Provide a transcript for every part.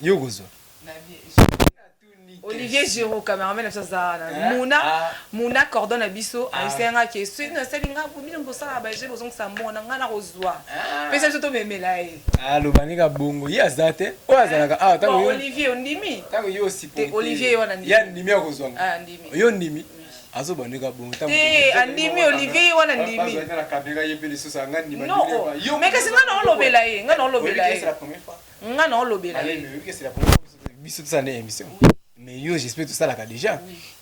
Yo okozwa. Olivier Giroud cameraman na biso aza wana muna ah. muna cordon na biso ah. ayebisaki nga ke soki nasali nga bino bosala ba jeu bozongisa mbongo na nga nakozwa ah. pesa biso tomemela ye aloba ndenge bongo ye aza te oyo azalaka awa ntango Olivier ondimi ntango yo te Olivier ye wana ye andimi akozwa yo ondimi azoba ndenge bongo te andimi Olivier ye wana ndimi mais kasi nga naolobela ye nga naolobela ye Nga na olobela ye. Biso tosala nde émission. Mais yo j'espère tosalaka déjà.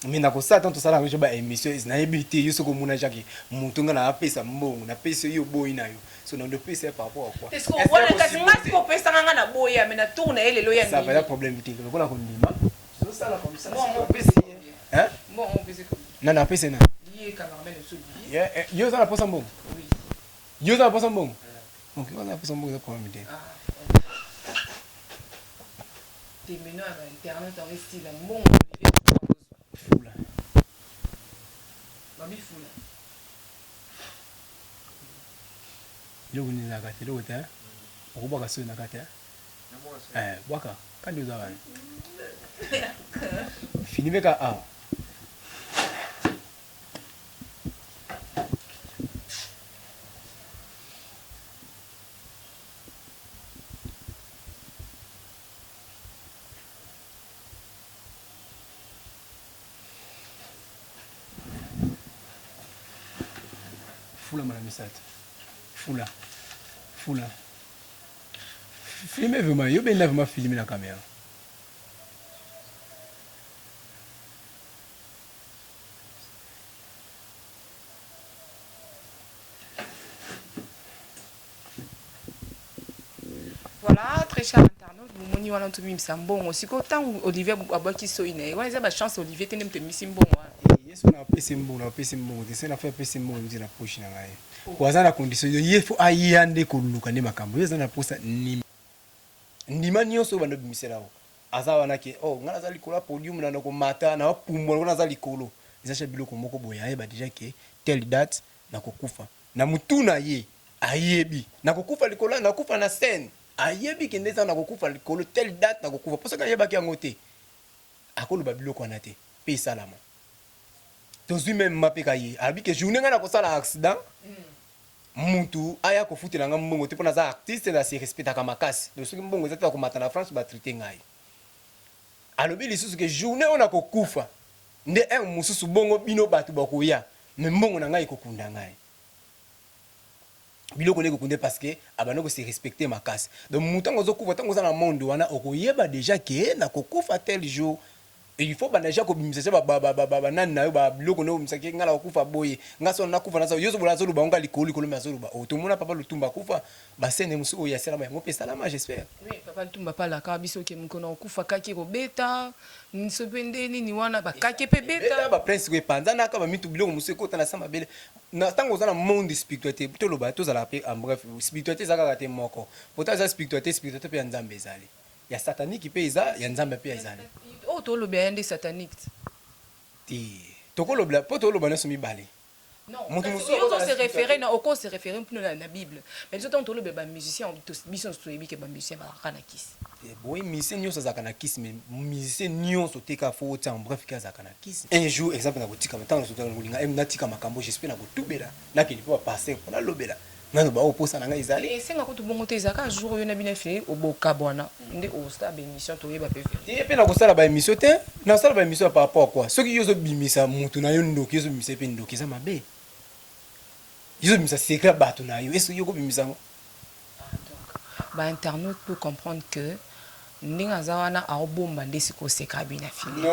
Mais na kosala tant tosalaka biso ba émission nayebi te yo soki omona Jacques moto nga na apesa mbongo na pesi yo boyi na yo. So na ndo pesa par rapport à quoi? Est-ce que wana kasi nga siko opesa nga na boya mais na tour na ye lelo ya Ça va ya problème te lokola kondima. Tosala comme ça. Hein? Mbongo opesi Na na pesa na. Ye cameraman so Yo oza na posa mbongo? Oui. Yo oza na posa mbongo? Ok, oza na posa mbongo eza problème te. Ah. Tembe no ya ba internet yango esila mbongo Olivier Fula. Babi fula. Eloko nini na kati eloko te okobwaka soyi na kati eh bwaka kandi oza wana fini beka awa Fula mbala misatu. Fula. Fula. Filme vraiment, yo benda vraiment filme na caméra. Voilà, très cher internaute, bomoni wana tobimisa mbongo. Sikoyo ntango Olivier abwaki soyi na ye, wana eza ba chance Olivier te nde moto ebimisi mbongo wana. Eh, ye soki napesi mbongo napesi mbongo te se nafa apesi mbongo euti na poche na ngai po aza na condition ye fo aya nde koluka nde makambo ye aza na posa ndima nyonso oyo bando obimisela yo Aza wana ke oh nga naza likolo ya podium na nako mata na pumbwa lokola naza likolo eza sha biloko moko boye ayeba dejà ke telle date nako kufa na mutu na ye ayebi nako kufa likolo na kufa na scène ayebi ke nde eza nako kufa likolo telle date nako kufa po soki ayebaki yango te akoloba biloko wana te pe esalama tozui meme mapeka ye alobi ke journée nga nakosala accident Mutu aya kofutela nga mbongo te po naza artiste na se respectaka makasi donc soki mbongo eza te bako mata na France ba traite ngai. Alobi lisusu ke journee oyo nako kufa nde heure mususu bongo bino batu bakoya mais mbongo na ngai ekokunda ngai. Biloko nde ekokunda ye parce que abanda ko se respecter makasi. Donc mutu tango azo kufa tango oza na monde wana okoyeba dejà ke nako kufa tel jour Et il faut banda dejà kobimisa dejà ba ba ba ba nani na yo ba biloko na yo obimisa ke nga nakokufa boye nga soki nakufa naza yo ozobola azoloba yango kaka likolo likolo mais azoloba oh tomona papa lutumba akufa ba scène mosusu oyo asalama yango pe esalama j'espère. Oui papa lutumba pe alakaka biso ke mokolo nakokufa kake ekobeta biso pe nde nini wana ba kake pe ebeta. Ebeta ba prince ko epanzanaka ba mitu biloko mosusu ekota na se mabele na tango oza na monde spiritualite toloba tozalaka pe en bref spiritualite eza kaka te moko pourtant eza spiritualite spiritualite pe ya nzambe ezali. Ya satanique pe eza, ya nzambe pe ezali. Oyo tolobela ya nde satanique te. Te tokolobela po toloba nionso mibale. Non, kasi yo ozo se referer na oko se referer mpona na bible. Mais biso tango tolobela ba musiciens biso nionso toyebi ke ba musiciens bazalaka na kisi. Te boye musicien nionso azalaka na kisi mais musicien nionso te kaka faut otia en bref ke azalaka na kisi. Un jour exemple nakotika tango nakolinga natika makambo j'espère nakotubela nakende pe ba pasteur po nalobela. Nanu ba oyo posa na ngai ezali. Esenga kutu bongo te ezalaka jour oyo na bino efini obokabwana nde osala ba emission toyeba pe verite. Ye pe nakosala ba emission te nasala ba emission par rapport à quoi soki yo ozo bimisa mutu na yo ndoki yo ozo bimisa ye pe ndoki eza mabe yo ozo bimisa secret ya batu na yo est ce que yo oko bimisa yango. Ah donc ba internautes peut comprendre que Ndenge aza wana aobomba nde sikoyo seka bina file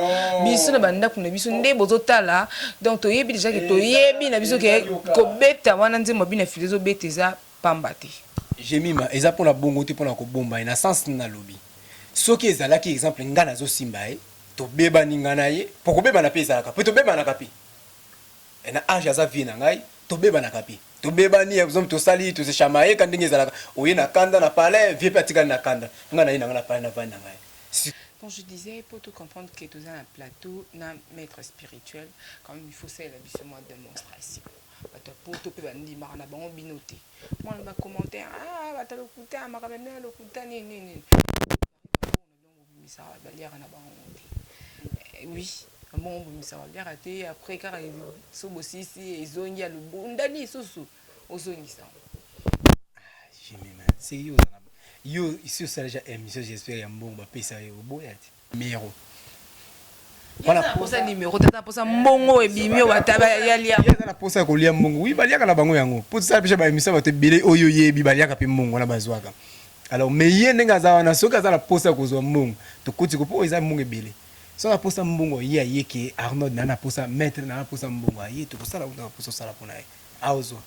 biso na bandaku na biso nde bozotala donc toyebi deja ke toyebi na biso ke kobeta wana nzembo ya bina file ezobeta eza pamba te. Gemima eza pona bongo te pona kobomba ye na sens nini nalobi soki ezalaki exemple nga nazo simba ye tobebani nga na ye po kobebana pe ezalaka pe tobebanaka pe na age aza vieux na ngai tobebanaka pe tobebani exemple tosali to se chamailler ka ndenge ezalaka oye na kanda na palais vieux pe atikali na kanda nga naye na nga na palais navandi na ngai si Bon je disais po to comprendre que toza na plateau na maitre spirituel quand meme il faut osalela biso mwa demonstration bato ya poto pe bandimaka na bango bino te mwa na ba commentaire ah bato ya lokuta makambo ya bino ya lokuta nini nini nini. bobimisaka baliaka na bango te. Eh, oui, mbongo bobimisaka baliaka te. Après kaka so bosisi ezongi ya lobundani lisusu ozongisa yango. Jemima, c'est yo ozala yo isi osala ja émission, j'espère ya mbongo bapesa yo oboya te numéro. Posa numéro tata, posa mbongo ebimi oyo bataba yalia. Ye aza na posa ya kolia mbongo. Wi, baliaka na bango yango po tosala mpe baémission, bato ebele oyo oyebi baliaka mpe mbongo wana bazwaka. Alors, mais ye ndenge aza wana, soki aza na posa ya kozwa mbongo, tokoti ko mpo oyo eza mbongo ebele. Soki aposa mbongo, ye aye ke Arnold na posa maître na posa mbongo, aye, tokosala kuna posa osala mpona ye, aozwa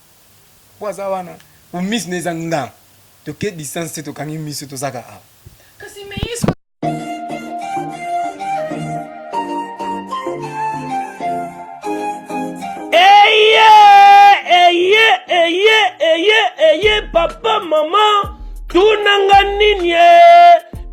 po aza wana po miso na eza nga toke distance te, tokangi miso, tozaka awa. Kasi mais Eye, eye, eye, eye, eye, papa, mama, tunanga nini e?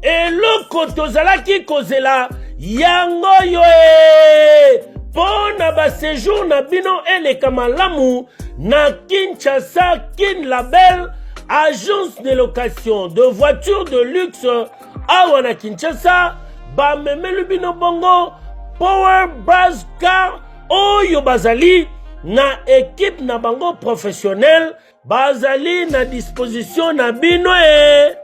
Eloko tozalaki kozela yango oyo e, mpo na baséjour na bino eleka malamu na Kinshasa. Kin Label, agence de location de voitures de luxe awa na Kinshasa, bamemeli bino bongo Power Base Car oyo bazali na ekipe na bango professionnel, bazali na disposition na bino e.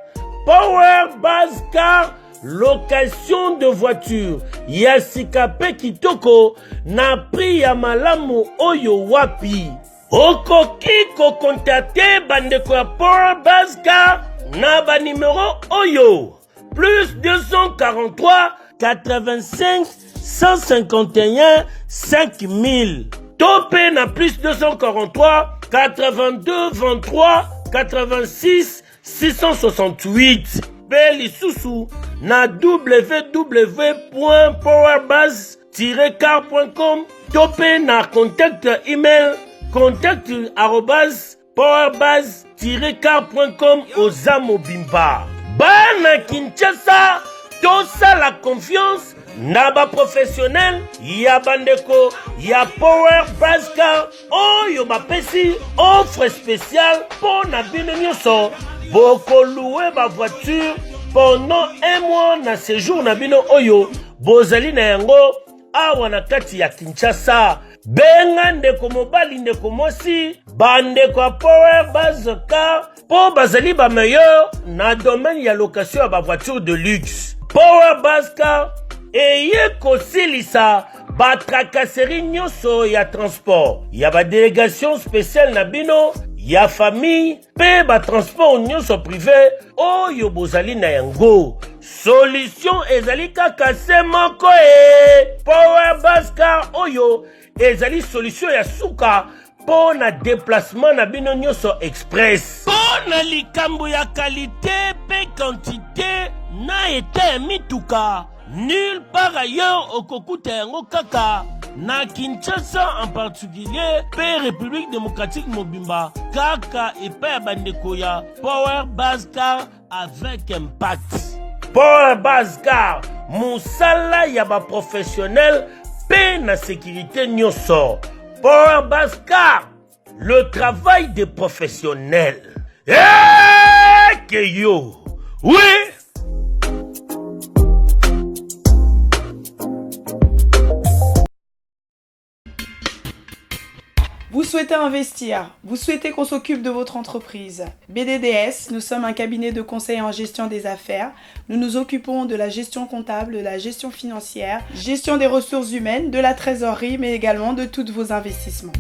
Power Base Car, location de voiture ya sika mpe kitoko na prix ya malamu oyo wapi. Okoki kocontacter bandeko ya Power Base Car na banimero oyo: plus 243 85 151 5000 to mpe na plus 243 82 23 86 668, mpe lisusu na www.powerbase-car.com to mpe na contact email contact@powerbase-car.com. Oza mobimba bana Kinshasa, tosala confiance na baprofessionnel ya bandeko ya Power Base Car oyo bapesi offre spéciale mpo na bino nyonso. Bokolouer bavoiture pendant un mois na séjour na bino oyo bozali na yango awa na kati ya Kinshasa. Benga ndeko mobali, ndeko mwasi, bandeko ya Power Base Car mpo bazali bameilleur na domaine ya location ya bavoiture de luxe. Power Base Car eye kosilisa batracasserie nyonso ya transport ya badélégation spéciale na bino ya famille mpe batransport nyonso privé oyo bozali na yango. Solution ezali kaka se moko e, Power Base Car oyo ezali solution ya suka mpo na déplacement na bino nyonso express. Mpo na likambo ya qualité mpe quantité na eta ya mituka, nulle part ailleurs okokuta yango, kaka na Kinshasa en particulier mpe République démocratique mobimba, kaka epai ya bandeko ya Power Base Car avec impact. Power Base Car, mosala ya baprofessionnel mpe na sécurité nyonso. Power Base Car, le travail des professionnels. Eke yo, oui. Vous souhaitez investir, vous souhaitez qu'on s'occupe de votre entreprise. BDDS, nous sommes un cabinet de conseil en gestion des affaires. Nous nous occupons de la gestion comptable, de la gestion financière, gestion des ressources humaines, de la trésorerie, mais également de tous vos investissements.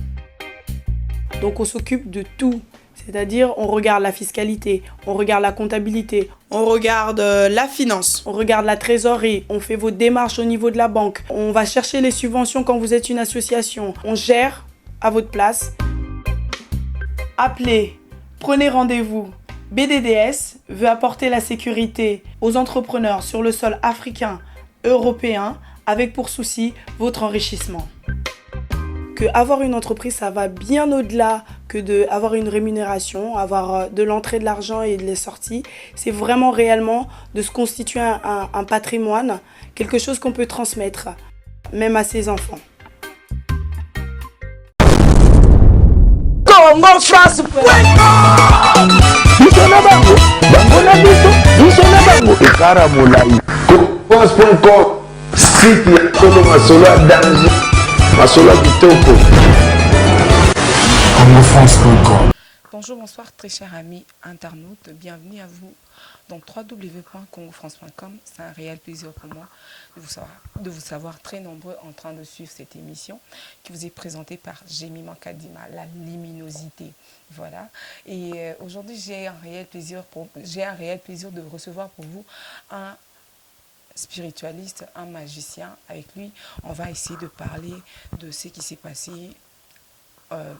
Donc on s'occupe de tout. C'est-à-dire, on regarde la fiscalité, on regarde la comptabilité, on regarde la finance, on regarde la trésorerie, on fait vos démarches au niveau de la banque, on va chercher les subventions quand vous êtes une association, on gère à votre place. Appelez, prenez rendez-vous. BDDS veut apporter la sécurité aux entrepreneurs sur le sol africain, européen, avec pour souci votre enrichissement. Que avoir une entreprise, ça va bien au-delà que de avoir une rémunération, avoir de l'entrée de l'argent et de les sorties. C'est vraiment réellement de se constituer un patrimoine, quelque chose qu'on peut transmettre, même à ses enfants. Congo France. Biso na bango, bango na biso, biso na bango, ekara molai. congofrance.com site ya solo masolo ya danger masolo ya kitoko congofrance.com. Bonjour, bonsoir, très chers amis internautes. Bienvenue à vous dans www.congofrance.com. C'est un réel plaisir pour moi de vous savoir très nombreux en train de suivre cette émission qui vous est présentée par Jemima Kadima, la luminosité. Voilà. Et aujourd'hui, j'ai un réel plaisir de recevoir pour vous un spiritualiste, un magicien. Avec lui, on va essayer de parler de ce qui s'est passé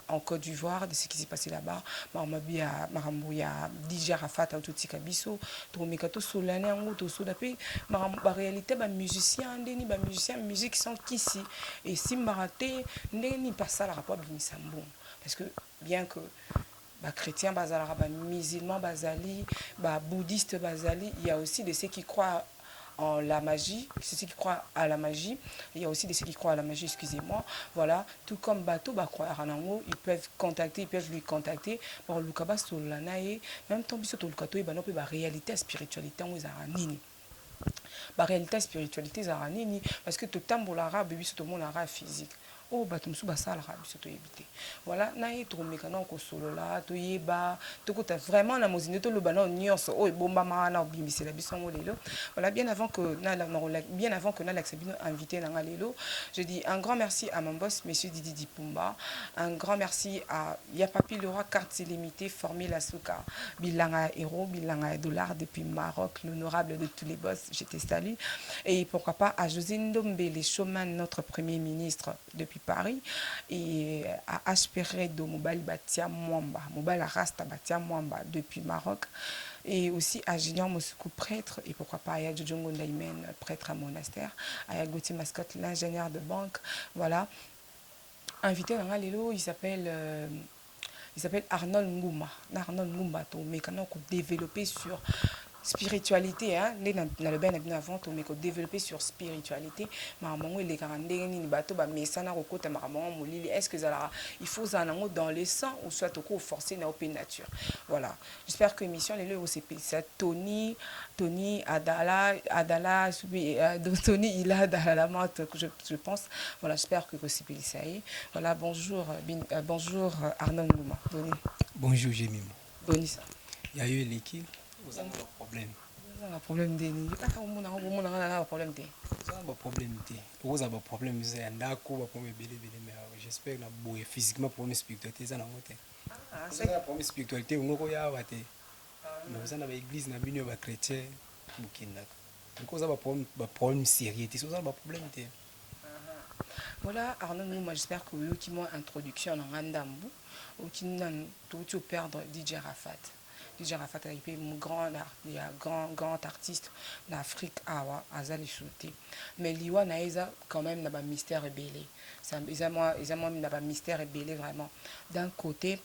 en Côte d'Ivoire, de ce qui s'est passé là-bas. Makambo ya DJ Arafat autotika biso, tomeka tosolana yango, tosola mpe baréalité bamusicien, ndeni bamusicien, musique sans kisi esimbaka te, ndenge nini mpe asalaka po abimisa mbongo, parce que bien que bachrétien bazalaka, bamusulman bazali, babouddhiste bazali, il y a aussi de ceux qui croient en la magie, ceux qui croient à la magie, il y a aussi de ceux qui croient à la magie, excusez-moi, voilà, tout comme bato bacroire nango, ils peuvent contacter, ils peuvent lui contacter, pour luka basolola na ye, même temps biso toluka toyeba no mpe baréalité ya spiritualité yango ezalaka nini, baréalité ya spiritualité ezalaka nini, parce que totambolaka be biso tomonaka physique, oyo bato mosusu basalaka biso toyebi te. Voilà, na ye tokomeka na kosolola, toyeba, tokota vraiment na mozindo, toloba nao nyonso oyo ebombamaka na obimisela biso yango lelo. Voilà, bien avant que nalakisa bino invité na nga lelo, je dis un grand merci à mon boss, monsieur Didi Dipumba, un grand merci à Yapapi le roi, carte illimitée, formé la souka, bilanga héros, bilanga dollar depuis Maroc, l'honorable de tous les boss, je te salue, et pourquoi pas à José Ndombele Chauman, notre premier ministre depuis Paris, et à HP Redo Mobali Batia Mwamba, Mobali Rasta Batia Mwamba depuis Maroc, et aussi à Junior Moscou, prêtre, et pourquoi pas à Jojongo Ndaimen, prêtre à monastère, à Gauthier Mascotte, l'ingénieur de banque. Voilà. Invité na lelo, il s'appelle Arnold Ngouma. Arnold Ngouma, mais quand on développer sur spiritualité, hein, nde nalobi na bino avant, tomeka développer sur spiritualité, makambo yango elekaka ndenge nini, bato bamesana kokota makambo yango molili, est ce que ezalaka, il faut ozala nango dans le sang ou soit okoforcer na yo mpe nature. Voilà, j'espère que émission lelo ekosepelisa Tony, Tony Adala, Adala, Tony Ila Adala Mat, je pense. Voilà, j'espère que ekosepelisa ye. Voilà, bonjour, bonjour Arnold Ngouma. Boni? Bonjour Jemima. Boni ça? Ya yo eleki, oza na baproblème? Oza na problème ndeni? Kaka omonaka, omonaka na baproblème te. Oza na baproblème te, okozala baproblème eza ya ndako, baproblème ebele ebele, mais j'espère na boye physiquement problème spiritualité eza nango te. Oza na problème spiritualité ongo koya awa te, mais oza na baéglise na bino ya bachrétien bokendaka, donc oza baproblème sérieux te, so oza na baproblème te. Voilà, Arnaud Ngouma, j'espère que oyoki mwa introduction na nga ndambu. Oki nanu touti operdre DJ Arafat. DJ Arafat azali mpe grand, ya grand, grand artiste na Afrique awa, aza lisusu te, mais liwa na ye eza quand même na bamystère ebele, eza mwa na bamystère ebele vraiment. D'un côté,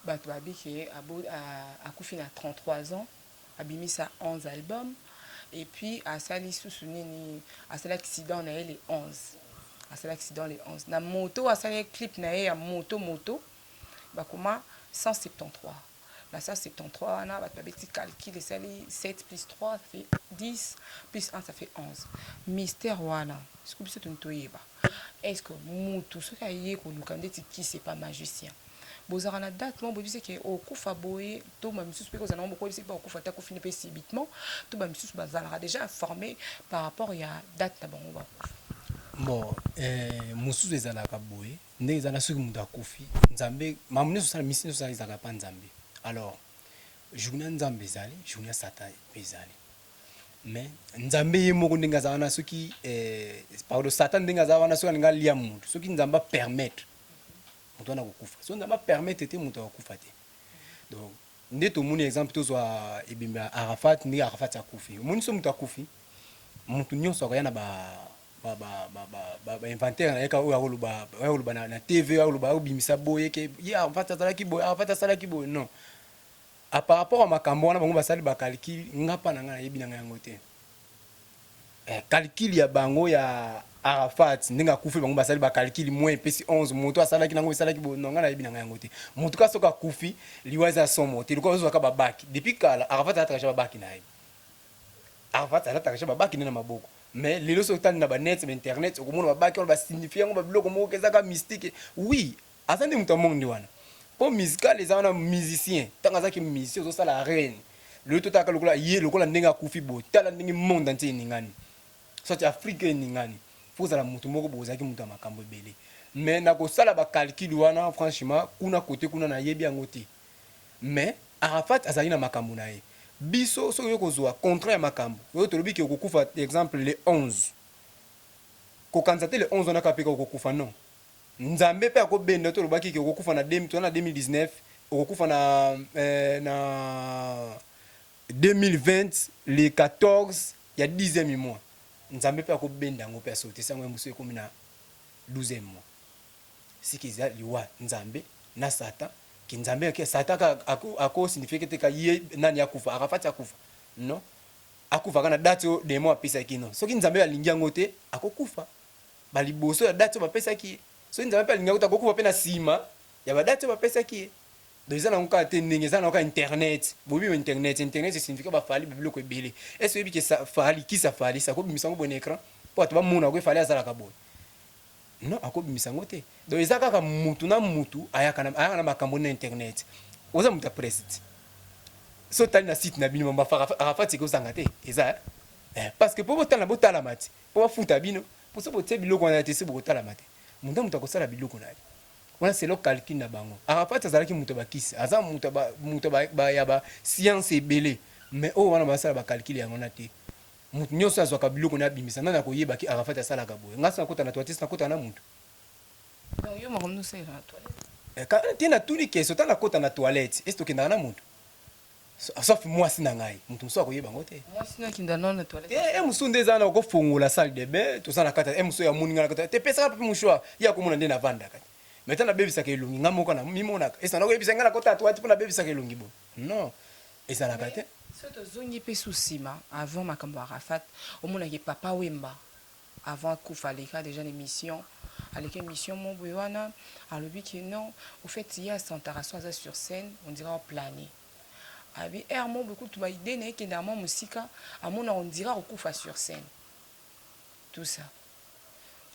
bato babi ke akufi na 33 ans, abimisa 11 albums, et puis asali susu nini, asali accident na ye le 11, asali accident le 11 na moto, asali clip na ye ya moto, moto bakoma 173. Na 173 wana, bato babeti calcul, esali 7 plus 3, ça fait 10, plus 1, ça fait 11. Mystère wana soki biso toni toyeba, est ce que mutu soki aye koluka ndeti kisi epa magicien, bozalaka na date moko boyebisi ke okufa boye, to bamisusu mpe kozala nango bokoyebisi mpe okufa te, akufi mpe subitement, to bamisusu bazalaka déjà informé par rapport ya date na bango bakufa? Bon, mosusu ezalaka boye, ndenge ezala, soki moto akufi, Nzambe makambo nyonso osala, misi nyonso osala ezalaka mpa Nzambe. Alors journée ya Nzambe ezali, journée ya Satan mpe ezali, mais Nzambe ye moko ndenge aza wana, soki pardon, Satan ndenge aza wana, soki alingi alia motu, soki Nzambe apermettre, moto wana akokufa, soki Nzambe apermettre te, moto akokufa te. Donc nde tomoni exemple, tozwa ebembe ya Arafat, ndenge Arafat akufi, omoni so moto akufi, motu nyonso akoya na bainventaire na ye kaka oyo akoloba na TV, oyo akoloba, akobimisa boye ke ye Arafat azalaki boye, Arafat asalaki boye. Non, a par rapport a makambo wana, bango basali bacalcul, nga mpa na ngai nayebi na ngai yango te. Calcul ya bango ya Arafat ndenge akufi, bango basali bacalcul, moins epesi 11, moto asalaki nango esalaki boye. Non, ngai nayebi na ngai yango te. Motu ka soki akufi, liwa eza somo te, lokola ozwaka babaki depuis kala, Arafat alataka babaki na ye. Arafat alataka ja babaki nde na maboko. Mais lelo soki otali na ba net, ba internet, okomona babaki wana basignifie yango babiloko moko ezaka mystique. Oui, aza nde moto ya monde wana. Po musical eza wana musicien, ntango azalaki musicien ozosala arène. Lelo totalaka lokola ye, lokola ndenge akufi boye, tala ndenge monde entier eningani. Soit Afrique eningani. Faut ozala moto moko boye ozalaki moto ya makambo ebele. Mais na kosala ba calcul wana franchement kuna cote kuna nayebi yango te. Mais Arafat azali na makambo na ye. Biso soki oye kozua contrat ya makambo oyo tolobi ke okokufa exemple le 11 kokanisa te le 11 wana kaka pe okokufa non. Nzambe pe akobenda yo tolobaki ke okokufa na toza na 2019 okokufa na na 2020 le 14 ya 10e mois. Nzambe pe akobenda yango pe asotisa yango ya mosusu ekomi na 12e mois. Sika eza liwa nzambe na satan ke nzambe ke satan ako ako signifie ke te ka ye nani akufa arafat akufa non akufa ka na date oyo demon apesaki non soki nzambe alingi yango te akokufa ba liboso ya date oyo bapesaki ye soki nzambe pe alingi yango te akokufa pe na sima ya ba date oyo bapesaki ye donc eza nango kaka te ndenge eza nango kaka internet boyebi ba internet internet esignifie ba fally ba biloko ebele est ce oyebi ke fally kisa fally akobimisa yango boye na ecran po bato bamona ko fally azalaka boye. Non ako bimisa ngo te donc eza kaka mutu na mutu ayaka na ayaka na makambo na internet oza mutu ya presse ti so tali na site na bino ba Arafat eko zanga te eza eh parce que po botala botalama ti po bafuta bino po so botie biloko wana te se bokotalama te mutu na mutu akosala biloko na ye wana selon calcul na bango Arafat azalaki mutu ya bakisi aza mutu ya ba mutu ya ba science ebele mais oyo wana basala ba calcul yango na te. Mutu nionso azuaka biloko naye abimisa nani akoyeba ke Arafat asalaka boye nga soki nakota na toilette nakota na mutu? Donc yo makambo nionso osalelaka na toilette? Te natuni question tango nakota na toilette est ce tokendaka na mutu? Sauf muasi na ngai mutu mosusu akoyeba yango te. Muasi nayo akenda nao na toilette? Te heure mosusu nde eza wana okofongola salle de bain toza na kati heure mosusu amoni ngai na kati te pesaka pe mouchoir ye akomona nde navandaka te mais tango nabebisaka elongi ngai moko namimonaka est ce nakoyebisa ngai nakota na toilette po nabebisaka elongi boye? Non ezalaka te. Soki tozongi pe su sima avant makambo ya Arafat omona ke papa wemba avant akufa aleka dejà na emission aleka emission moko boye wana alobi ke non au fait ye a sentaka soki aza sur scène on dirait ao plane alobi heure moko boye kutu ba idee naye ekendaka mua musika amonaka on dirait akokufa sur scène tout ça.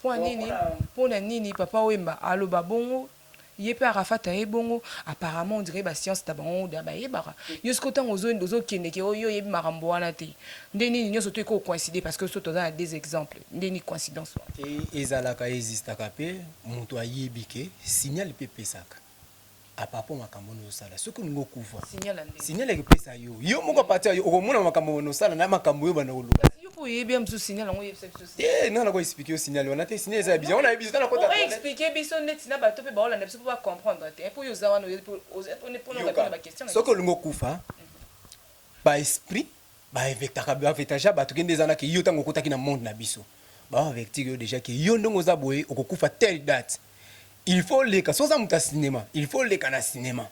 Pona nini pona nini papa wemba aloba bongo ye pe arafat aye bongo apparemment on dirait ba science na bango da bayebaka yo sikoyo tango ozo ozo kende ke yo oyebi makambo wana te nde nini nionso to eko coïncider parce que so toza na des exemples nde nini coïncidence wana. Te ezalaka existaka pe mutu ayebi ke signal pe epesaka à par rapport makambo oyo ozosala soki olingi okufa Signal ya ndenge signal ekopesa yo yo moko à partir ya yo okomona makambo obanda osala na makambo oyo obanda koloba. Kasi yo pe oyebi ya mosusu signal yango oyebisa biso signal. Te nga nako expliquer yo signal wana te signal eza ya biso yango nayebi biso nakota toilette. O expliquer biso neti na bato pe baolanda biso po ba comprendre te po yo oza wana oyebi pona o repondre ba question na biso. Soki olingi okufa ba esprit ba infectaka ba infectaja bato ke nde eza na ke yo tango okotaki na monde na biso ba avertir yo dejà ke yo ndenge oza boye okokufa telle date il faut oleka soki oza moto ya cinema il faut oleka na cinema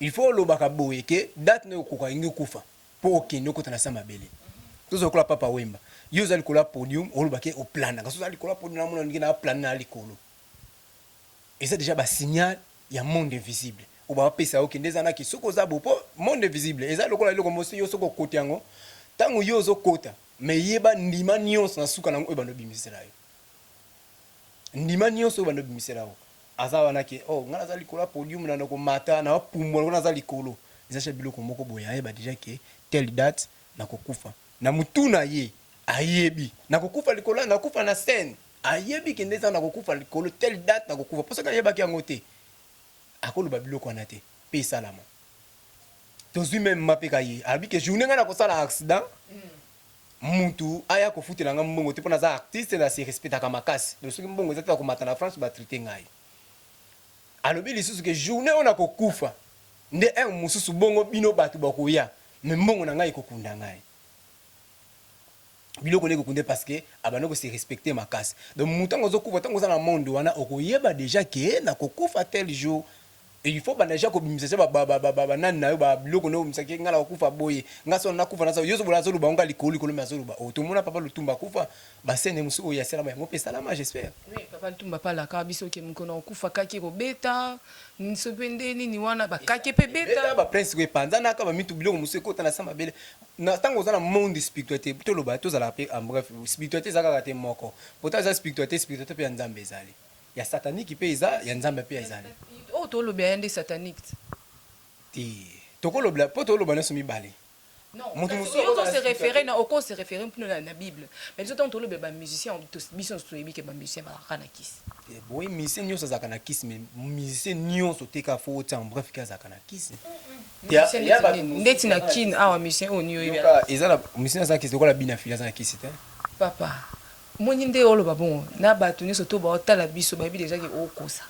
il faut olobaka boye ke date nayo okoka olingi okufa po okende okota na se ya mabele tozwa lokola papa wemba yo oza likolo ya podium oloba ke oplanaka soki oza likolo ya podium namona ndenge na plane na likolo eza dejà ba signal ya monde invisible oyo ba pesa yo kende eza na ki soki oza bo po monde invisible eza lokola eloko mosusu yo soki okoti yango tango yo ozo kota mais yeba ndima nionso na suka nango oyo bando bimisela yo ndima nionso oyo bando bimisela yo aza wana ke oh nga naza likolo ya podium na nako mata na pumbwa lokola naza likolo eza sha biloko moko boye ayeba dejà ke telle date nako kufa na mutu na ye ayebi nako kufa likolo na kufa na scène Ayebi ke nde eza nakokufa likolo telle date nakokufa po soki ayebaki yango te akoloba biloko wana te pe esalama tozui meme mapeka ye alobi ke journee nga nakosala accident mutu aya kofutela nga mbongo te po naza artiste na se respectaka makasi donc soki mbongo eza te nakomata na France ba traite ngai alobi lisusu ke journee oyo nakokufa nde heure mosusu bongo bino batu bakoya mais mbongo na ngai ekokunda ngai. Biloko nde ekokunde parce que abanda ko se respecter makasi donc mutu tango azo kufa tango oza na monde wana okoyeba dejà que nako kufa tel jour. Et il faut banda déjà kobimisa ja banani na yo, babiloko na yo obimisaki. Ngai nakokufa boye, ngai so nakufa naza yo zobola, azoloba ngo likolo likolo, me azoloba o tomona papa Lutumba akufa, basene mosusu oyo asalama yango mpe esalama, j'espère. Oui, papa Lutumba mpe alaka biso ke mokolo na kokufa kaki ekobeta so mpe nde nini wana bakaki mpe beta. Baprince ko epanzanaka bamitu, biloko mosusu ekota na sa mabele. Na ntango oza na monde spiritualité, toloba tozala mpe en bref, spiritualité eza kaka te moko. Pourtant eza spiritualité, spiritualité mpe ya Nzambe ezali, ya satanique mpe eza, ya Nzambe mpe ezali. Oyo toloba ya nde satanique. Te, tokolobela mpo toloba nyonso mibale. Moto mosusu se référer na oko se référer mpona na Bible, mais biso ntango tolobela bamusicien, biso nyonso toyebi ke bamusicien bazalaka na kisi. Boye musicien nyonso azalaka na kisi, mais musicien nyonso te kaka fo otia en bref ke azalaka na kisi. Ndeti na Kine awa, musicien oyo ni oyebi? Eza na musicien aza na kisi lokola Bina Fili aza na kisi te. Papa, moni nde oloba bongo na bato nyonso to baotala biso, bayebi déjà ke okosa,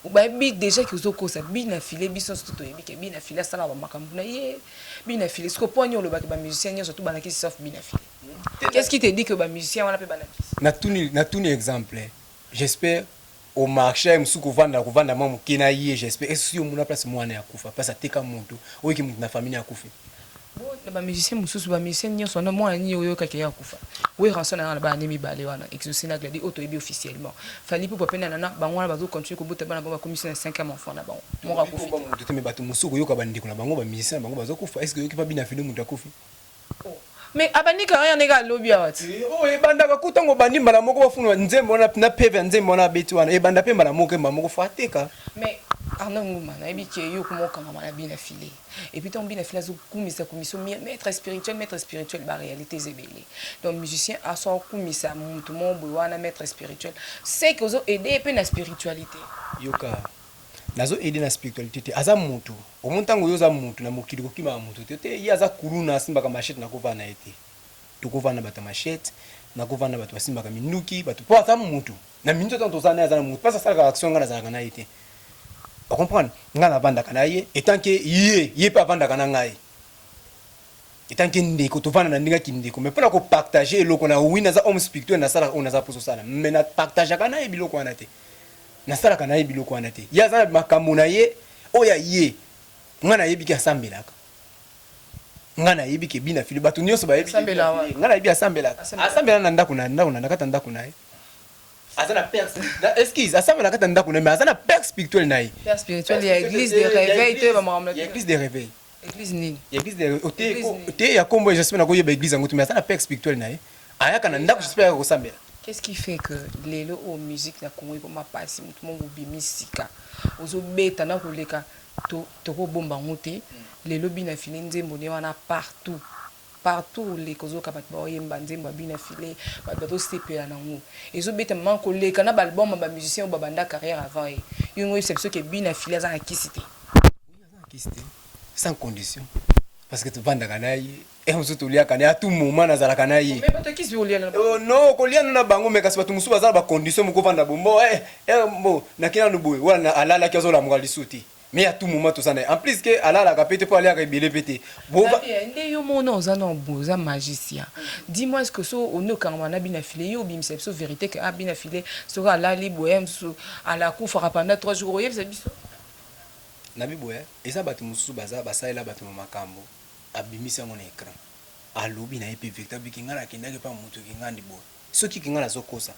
bayebi déjà ke ozokosa. Bina File, biso nyonso to toyebi ke Bina File asalaka bamakambo na ye. Bina File siko po ani olobaki bamusicien nyonso to banakisi sauf Bina File? Qu'est-ce qui te dit que bamusicien wana mpe banakisi? Natuni exemple, j'espère au marché mosusu kovanda mwa moke na ye, j'espère esi omona place mwana ya kufa, place ateka moto oyoki moto na famille akufi. Na bamusicien mosusu, bamusicien nyonso wana, mwana nini oyokaki ye akufa? Oyo ranson na na bana mibale wana, Exaucé na Gladi, oyo toyebi officiellement. Fally Ipupa mpe na bango wana bazocontinue kobota bana bango, bakomisi na cinquième enfant na bango, moko akufi. Moto te, me bato mosusu koyoka bandeko na bango, bamusicien na bango bazokufa. Est ce que oyoki mpa Bina File moto akufi? Mais abandi carrière ndenge alobi awa ti. Oyo ebandaka ku ntango obandi mbala moko, bafuna nzembo wana na peve ya nzembo wana abeti wana, ebanda mpe mbala moko, mbala moko fo ateka. Mais Arnaud Nguma, nayebi ke yo okoma okangama na Bina File, et puis ntango Bina File azokumisa komiso maître spirituel, maître spirituel, baréalité eza ebele. Donc musicien aso akumisa motu moko boye wana maître spirituel, c'est que ozo aide mpe na spiritualité. Yoka, nazo aide na spiritualité te. Aza motu omoni, ntango oyo oza motu na mokili, kokimaka motu te. Te, ye aza kuluna, asimbaka machette, nakovanda na ye te. Tokovanda na bato ya machette, nakovanda na bato basimbaka minduki, bato mpo aza motu na minute. Ntango toza na ye, aza na motu mpasi, asalaka action, ngai nazalaka na ye te. Ocomprendre? Ngai navandaka na ye etant ke ye mpe avandaka na ngai etant ke ndeko, tovanda na ndenge ya kindeko. Mais mpona kopartage eloko na wi, naza homme spirituel, nasalaka oyo naza mposo osala, mais napartageaka na ye biloko wana te, nasalaka na ye biloko wana te. Ye aza na makambo na ye oyo ya ye. Ngai nayebi ke asambelaka, ngai nayebi ke Bina Fili, bato nyonso bayebi. Ngai nayebi asambelaka, asambela na ndako, na ndako, na kati ya ndako na ye. Aza na père, excuse, asambela na kati ya ndako na ye, mais aza na père spirituel na ye. Père spirituel ya église de réveil to ba Ya église de réveil. Église nini? Ya église de te, ya kombo, j'espère nakoyeba église yango te, mais aza na père spirituel na ye, ayaka na ndako, j'espère ayaka kosambela. Qu'est-ce qui fait que lelo oyo musique na Congo ekoma pasi? Motu moko obimi sika, ozobeta na koleka, tokobomba yango te. Lelo Bina File, nzembo nde wana partout, partout oleka, ozoyoka bato baoyemba nzembo ya Bina File, bato bazosepela nango, ezobeta mama koleka na baalbum ya bamusicien oyo babanda carrière avant ye. Yo ngo oyebisa biso ke Bina File aza na kisi te? Kisi te, sans condition, parce que tovandaka na ye, e mosusu toliaka na ye, à tout moment nazalaka na ye. Non, kolia no na bango, mais kasi bato mosusu baza na bacondition moko, ovanda bombo bo naki nanu boye wana, alalaki, azolamuka lisusu te. Mais à tout moment toza na ye, en plus ke alalaka pe te mpo aliaka ebele pe te. Nde yo mona oza na boye, oza magicien. Dis-moi, est ce que so onde okangama na Bina File, yo obimisa biso vérité ke ah, Bina File soki alali boye, mosusu alakufaka pendant 3 jours, oyebisa biso? Nabi boye, eza bato mosusu baza basalela bato ma makambo, abimisi yango na écran, alobi na ye mpe vérité, abiki ngai nakendaki mpa moto kingandi boye. Soki kingai nazokosa,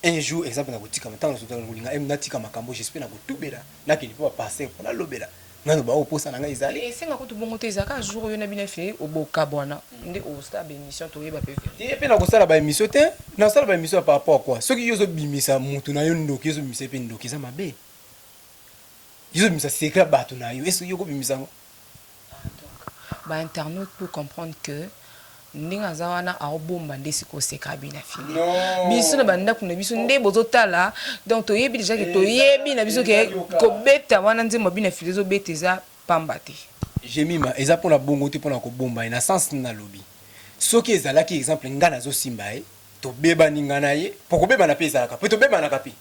un jour, exemple, nakotikama ntango nazotala kolinga natika makambo, j'espère nakotubela, nakende mpo bapasteur mpo nalobela nano bao posa na ngai ezali. Esenga kutu bongo te, ezalaka jour oyo na Bino File obokabwana nde osala baémission, toyeba mpe. Te, mpe nakosala baémission te, nakosala baémission par rapport à quoi? Soki yo ozobimisa motu na yo ndoki, yo ozobimisa ye mpe ndoki, eza mabe. Yo ozobimisa secret ya bato na yo, est-ce yo okobimisa yango? Donc bainternaute peut comprendre que ndenge aza wana aobomba nde sikoyo oseka Bina File. Biso na bandako na biso nde bozotala, donc toyebi déjà ke toyebi na biso ke kobeta wana nzembo ya Bina File ezobeta eza pamba te. Jemima, eza mpona bongo te, mpona kobomba ye na sens nalobi. Soki ezalaki exemple ngai nazosimba ye, tobebani ngai na ye, po kobebana mpe ezalaka, mpe tobebanaka mpe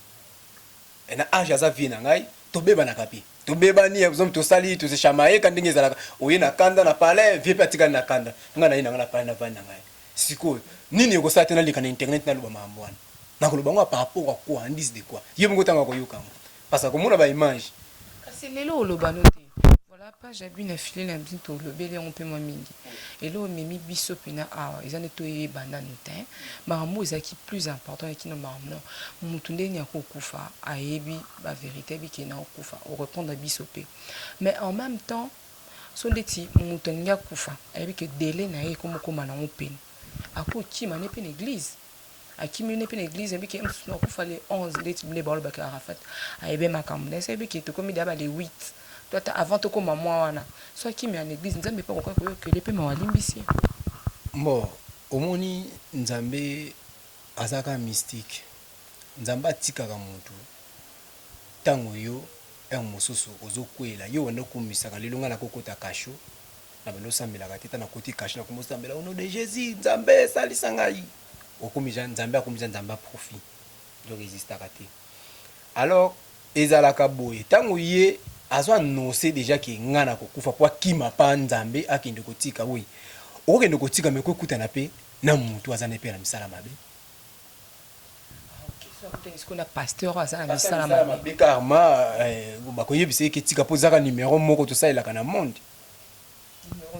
na age aza vie na ngai, tobebanaka mpe tobebani. Exemple, tosali tozeshamayeka ndenge ezalaka, oye na kanda na palais, vie mpe atikali na kanda, ngai na ye na ngai na palais, navandi na ngai. Sikoyo nini ekosala te naleka na internet, naloba makambo wana? Nakoloba yango par rapport à quoi, indice de quoi? Ye moko ntango akoyoka yango, parce que akomona baimage. Kasi lelo oloba no te. Voilà page ya but na filet na biso tolobeli yango mpe mwa mingi. Eloko ememi biso mpena awa eza nde toyeba nanu te makambo oyo ezalaki plus important eleki na makambo no mutu ndenge nini akokufa ayebi ba verite ayebi ke nakokufa orepondre biso mpe mais en même temps so ndeti mutu alingi akufa ayebi ke delai na ye ekomi okoma nango pene akokima ne mpe na eglise Akimi ne pe na eglise ayebi ke mususu nakokufa le 11 ndeti nde baolobaka Arafat ayebi makambo na ye so ayebi ke tokomi deja ba le 8 to ata avant tokoma mois wana so akimi na eglise Nzambe pe akoka koyokela ye pe mawa alimbisi ye. Bon omoni Nzambe aza kaka mystique Nzambe atikaka mutu tango yo heure mosusu ozo kweyela yo obanda okumisaka lelo nga nako kota cachot na banda osambelaka te tango nakoti cachot nakomi osambela au nom de Jesus Nzambe salisa ngai okomi dejà nzambe akomi dejà nzambe ya profit donc existaka te alors ezalaka boye tango ye azo annonce dejà ke nga na kokufa po akima pa nzambe akende kotika oui okokende kotika mais okokutana pe na mutu aza naye pe na misala mabe. Na pasteur aza na misala mabe karma bakoyebisa ye ke tika po ezaka numero moko tosalelaka na monde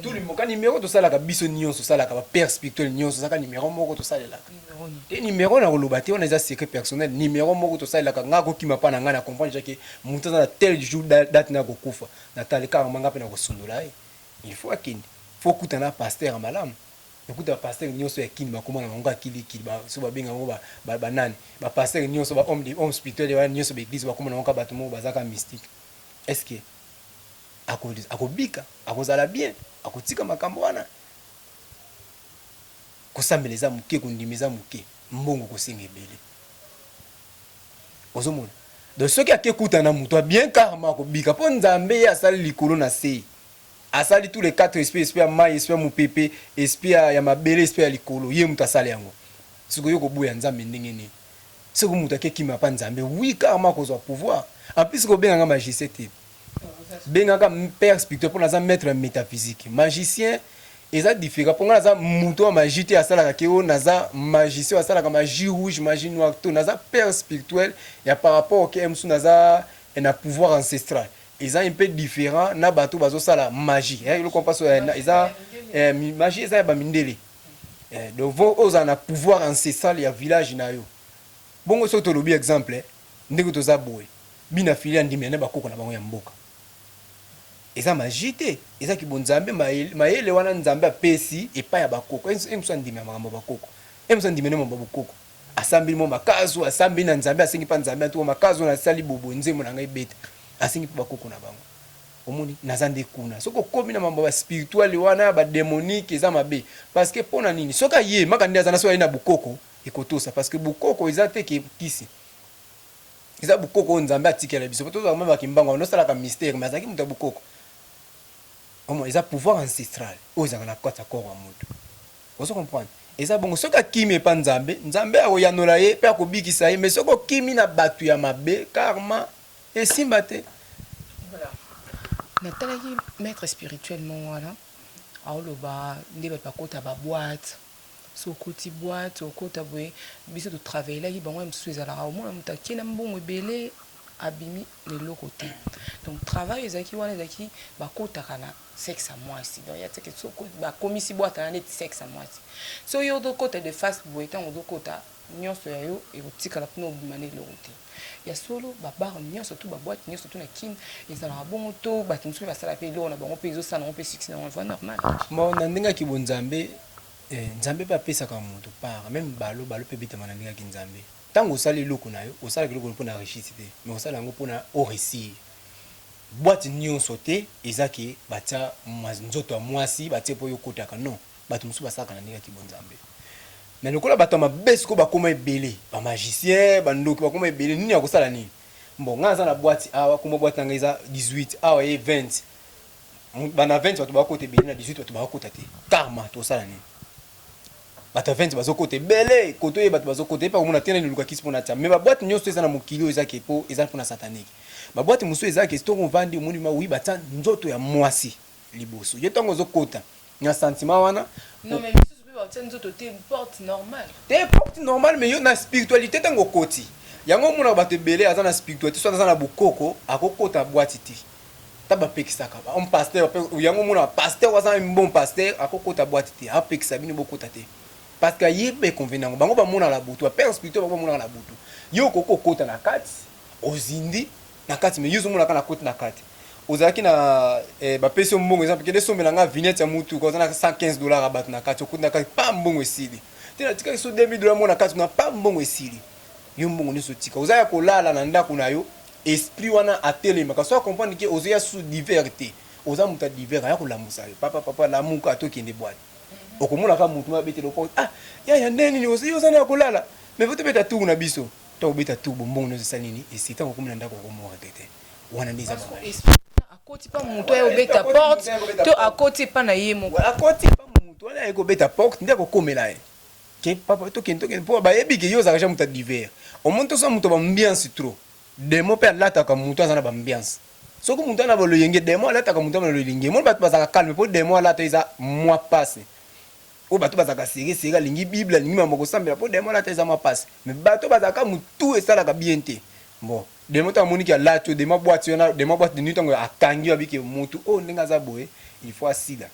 Tout le ka numero tosalaka biso nyonso tosalaka ba père spirituel nyonso ezaka numero moko tosalelaka te numero na koloba te wana eza secret personnel numero moko tosalelaka nga akokima mpa na ngai na comprendre déjà ke moto aza na tel jour date na kokufa natali kaka nga mpe na kosundola ye il faut akende faut okutana na pasteur ya malamu okuta ba pasteur nyonso ya kini bakoma na bango kaka kilikili so babenga bango banani ba pasteur nyonso ba homme homme spirituel wana nyonso ba église bakoma na bango kaka bato moko baza kaka mystique est ce que Akobika, akozala bien, akotika makambo wana. Kosambela eza moke, kondima eza moke, mbongo kosenga ebele. Ozomona? Donc soki ake kuta na moto bien karma akobika po Nzambe ye asali likolo na se. Asali tous les quatre esprits, esprit ya mayi, esprit ya mopepe, esprit ya mabele, esprit ya likolo. Ye moto asali yango. Sikoyo yo koboya Nzambe ndenge nini? Soki moto ake kima pa Nzambe, oui karma akozwa pouvoir. En plus kobenga nga magicien te. Bengaka père spirituel mpo naza maître ya métaphysique. Magicien eza différent mpo nga naza moto ya magie te asalaka ke oyo naza magicien asalaka magie rouge magie noire to naza père spirituel ya par rapport ke mosusu naza na pouvoir ancestral eza un peu différent na bato bazosala magie eloko mpaso eza magie eza ya bamindele donc ozala na pouvoir ancestral ya village na yo bongo soki tolobi exemple ndenge toza boye bina fili andimela na bakoko na bango ya mboka eza magie te eza kibonzambe mayele wana nzambe apesi epai ya bakoko ye mosusu andimela makambo ya bakoko ye mosusu andimela makambo ya bokoko asambeli mwa makazu asambeli na nzambe asengi mpa nzambe antuka makazu wana asali bobo nzembo na ngai ebeta asengi mpe bakoko na bango omoni naza nde kuna soki okomi na mambo ya spirituel wana ya bademonique eza mabe parce que mpo na nini soki aye maka nde aza na soki aye na bokoko ekotosa parce que bokoko eza te ke kisi eza bokoko oyo nzambe atikela biso po tozwaka meme bakimbangu bando osalaka mystère mais azalaki moto ya bokoko omo eza pouvoir ancestral oyo ezalaka na kati ya corps ya moto ozo comprendre eza bongo soki akimi epa nzambe nzambe akoyanola ye mpe akobikisa ye mais soki okimi na bato ya mabe karma esimba te. Voilà. Natalaki maître spirituel moko wana aoloba nde bato bakota ba boîte soki okoti boîte okota boye biso to travaillelaki bango ya mosusu ezalaka omona moto ake na mbongo ebele abimi na eloko te donc travail ezalaki wana ezalaki bakotaka na sexe ya mwasi donc ya teke soki bakomisi boîte wana neti sexe ya mwasi soki yo ozokota de face boye ntango ozokota nyonso ya yo ekotikala mpona obima na eloko te ya solo babar nyonso tu baboite nyonso tu na Kin ezalaka bongo to bato mosusu mpe basala mpe eloko na bango mpe ezosala yango mpe succès na yango va normal. Bon na ndenge ya kibonzambe eh, nzambe mpe apesaka moto part meme balo balo mpe ebetama na ndenge ya kinzambe ntango osali eloko na yo osalaka eloko mpo na richesse te mais osala yango mpo na oresir boite nyonso te eza ke batia nzoto ya mwasi batie mpo yo okotaka non bato mosusu basalaka na ndenge ya kibonzambe mais lokola bato ya mabe sikoyo bakoma ebele ba magicien bandoki bakoma ebele nini akosala nini bon ngai naza na boite awa kombo boite na ngai eza 18 awa ye 20 bana 20 bato bakota ebele na 18 bato bakota te karma tosala nini bato ya 20 bazokota ebele koto ye bato bazokota ye mpe akomona te nani luka kisi mpona tia mais baboite nyonso eza na mokili oyo eza ke mpo eza mpona satanique baboite mosusu eza ke ntongo ovandi omoni ma wi batia nzoto ya mwasi liboso yo ntango ozokota na sentiment wana. Non mais misusu pe batia nzoto te porte normale. Te porte normale mais yo na spiritualité tango okoti yango omonaka bato ebele aza na spiritualité soit aza na bokoko akokota boite te. Ata bapekisaka ba homme pasteur yango omona pasteur waza un bon pasteur akokota boîte te apekisa bino bokota te parce que ayebi econvenir yango bango bamonaka na butu ba père spirituel bango bamonaka na butu yo okoki kokota na kati ozindi na kati mais yo ozomona kaka na koti na kati ozalaki na eh, bapesi yo mbongo exemple kende sombela nga vignette ya mutuka oza na 115 dollars ya bato na kati okoti na kati pa mbongo esili te natikaki so 2000 dollars moko na kati kuna pa mbongo esili yo mbongo nyonso otika oza ya kolala na ndako na yo esprit wana atelemaka so acomprendre ke ozoya susu divers te oza moto ya divers aya kolamusa yo papa papa lamuka tokende boite okomona kaka motu mabetela porte ah yaya nde nini yo oza na ya kolala mais faut tobeta tour na biso to kobeta tour bombongo nyonso esali nini esi ntango okomi na ndako okomora te te wana nde eza akoti pa motu aye obeta porte to akoti epa na ye moko akoti pa motu wana aye kobeta porte nde akokomela ye ke papa tokende tokende mpo bayebi ke yo ozalaka ja moto ya divers omoni tosa moto ya baambiance trop demo mpe alataka moto aza na baambiance soki moto ana baloyenge demo alataka moto ana loyenge omoni bato bazalaka calme mpo demo alata eza mwa pasi oyo bato bazalaka sere sere alingi bible alingi mambo kosambela mpo demo alata eza mwa pasi mais bato bazalaka motu esalaka bien te bon demo ntango amoniki alati oyo demo abwati wana demo abwati de nuit ntango akangi yo abiki motu oyo ndenge aza boye il faut asila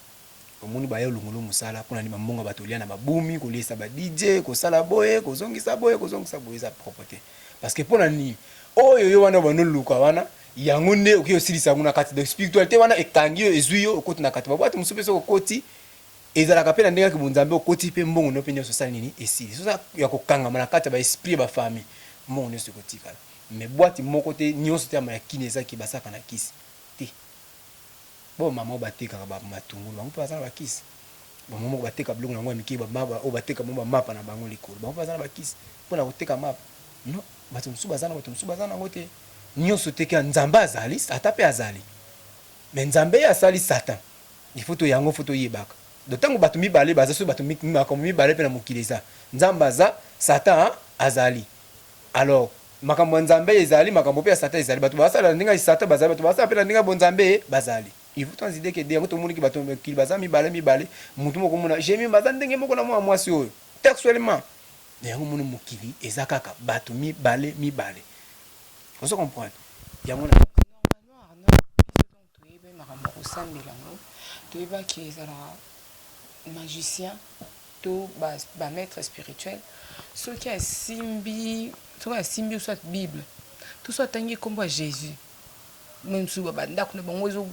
Omoni baye olongolo musala pona nini ba mbongo ya batu olia na ba bumi koliesa ba DJ kosala boye kozongisa boye kozongisa boye eza propre te parce que pona nini oyo yo wana obanda oluka wana yango nde okoki osilisa yango na kati donc spiritualité wana ekangi yo ezui yo okoti na kati ba boite mosusu pe soki okoti ezalaka pe na ndenge ya kibonzambe okoti pe mbongo no pe nionso osali nini esili soki oza ya kokangama na kati ya ba esprit ya ba famille mbongo nionso ekotikala mais boite moko te nionso te ya mayakini eza ke basalaka na kisi te. Ba mama oyo batekaka ba matungulu bango pe baza na ba kisi? Ba mama moko bateka biloko na bango ya mike ba mapa oyo bateka bango ba mapa na bango likolo bango pe baza na ba kisi pona koteka mapa? Non batu mosusu baza na batu mosusu baza na yango te nionso te ke nzambe azali satan pe azali mais nzambe ye asali satan il faut to yango faut toyebaka donc tango batu mibale baza soki batu makambo mibale pe na mokili eza nzambe aza satan azali Alors makambo ya Nzambe ezali, makambo pe ya Satan ezali. Bato basala na ndenge ya Satan bazali, bato basala pe na ndenge ya bonzambe bazali. Il faut sans idee que yango tomoni ke bato mokili baza mibale mibale, mutu moko omona Jemima aza ndenge moko na mwana mwasi oyo textuellement. Na yango omoni mokili eza kaka bato mibale mibale. Ozo comprendre? Yango na Normalement Arnaud, biso tango toyebi makambo ya kosambela yango, toyebaki ezalaka magicien to ba ba maitre spirituel soki asimbi soki asimbi soit bible to soit atangi kombo ya Jesus meme mosusu ba ndako na bango ezo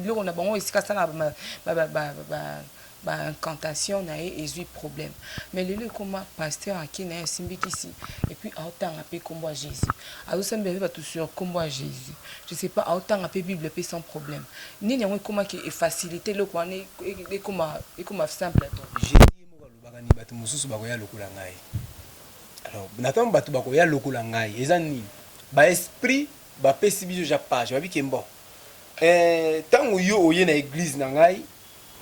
biloko na bango esika asalaka ba ba ba ba incantation na ye ezui problème mais lelo ekoma pasteur ake na ye asimbi kisi et puis aotanga pe kombo ya Jesus azosambela pe bato sur kombo ya Jesus je sais pas aotanga pe bible pe sans problème Nini yango ekoma ke e facilite eloko wana ekoma ekoma simple to. Jesus ye moko alobaka nini batu mosusu bakoya lokola ngai alors na tango batu bakoya lokola ngai eza nini ba esprit bapesi biso ja page babi ke bon eh, tango yo oye na eglise na ngai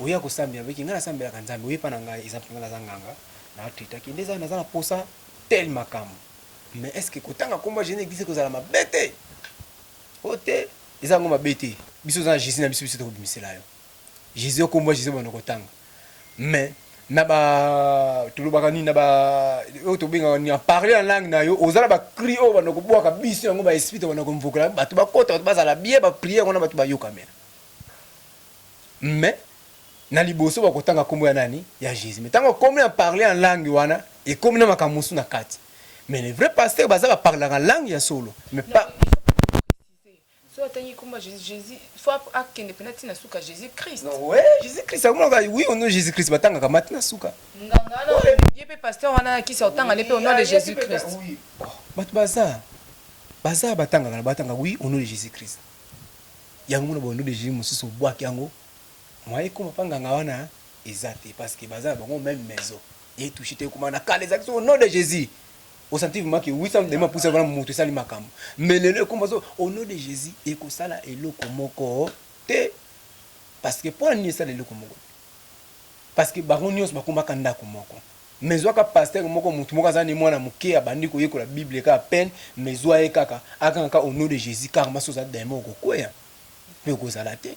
oya kosambela babi ke ngai nasambelaka nzambe oye pa na ngai eza ngai naza nganga na traitaki nde eza naza na posa tel makambo mais est ce que kotanga kombo ya Jesus na eglise ekozala mabe te o te Eza yango mabe te biso toza na Jesus na biso biso tokobimisela yo Jesus yo kombo ya Jesus obanda kotanga mais na ba tolobaka nini na ba oyo tobengaka nini parler en langue na yo oza na ba cri oyo obanda kobwaka biso yango ba esprit tobanda konvokela bato bakota bato bazala bien ba prière wana bato bayokamela mais na liboso bakotanga kombo ya nani ya Jesus mais ntango okomi na parler en langue wana ekomi na makambo mosusu na kati mais les vrais pasteurs baza ba parlaka langue ya solo mais pas Soki atangi kombo ya Jesus, Jesus faut akende pena ti na suka Jesus Christ. Non ouais, Jesus Christ akomonaka oui au nom de Jesus Christ batangaka mati na suka. Nganga wana ye pe pasteur wana na kisi otanga ne pe au nom de Jesus Christ. Oui. Oh, bato baza baza batangaka na batanga oui au nom de Jesus Christ. Yango mona au nom de Jesus mosusu obwaki yango moyen ekoma pa nganga wana eza te parce que baza na bango même maison. Ye touche te ekoma na kala ezalaki au nom de Jesus. O sentir vraiment que oui ça dema poussa vraiment mutu esali makambo mais lelo ekoma so au nom de Jésus ekosala eloko moko te parce que pona nini esala eloko moko te parce que bango nyonso bakomaka ndako moko mais zwaka pasteur moko mutu moko aza ne mwana moke abandi koyekola bible kaka peine mais zwa ye kaka akanga kaka au nom de Jésus karma so oza demon okokweya mpe okozala te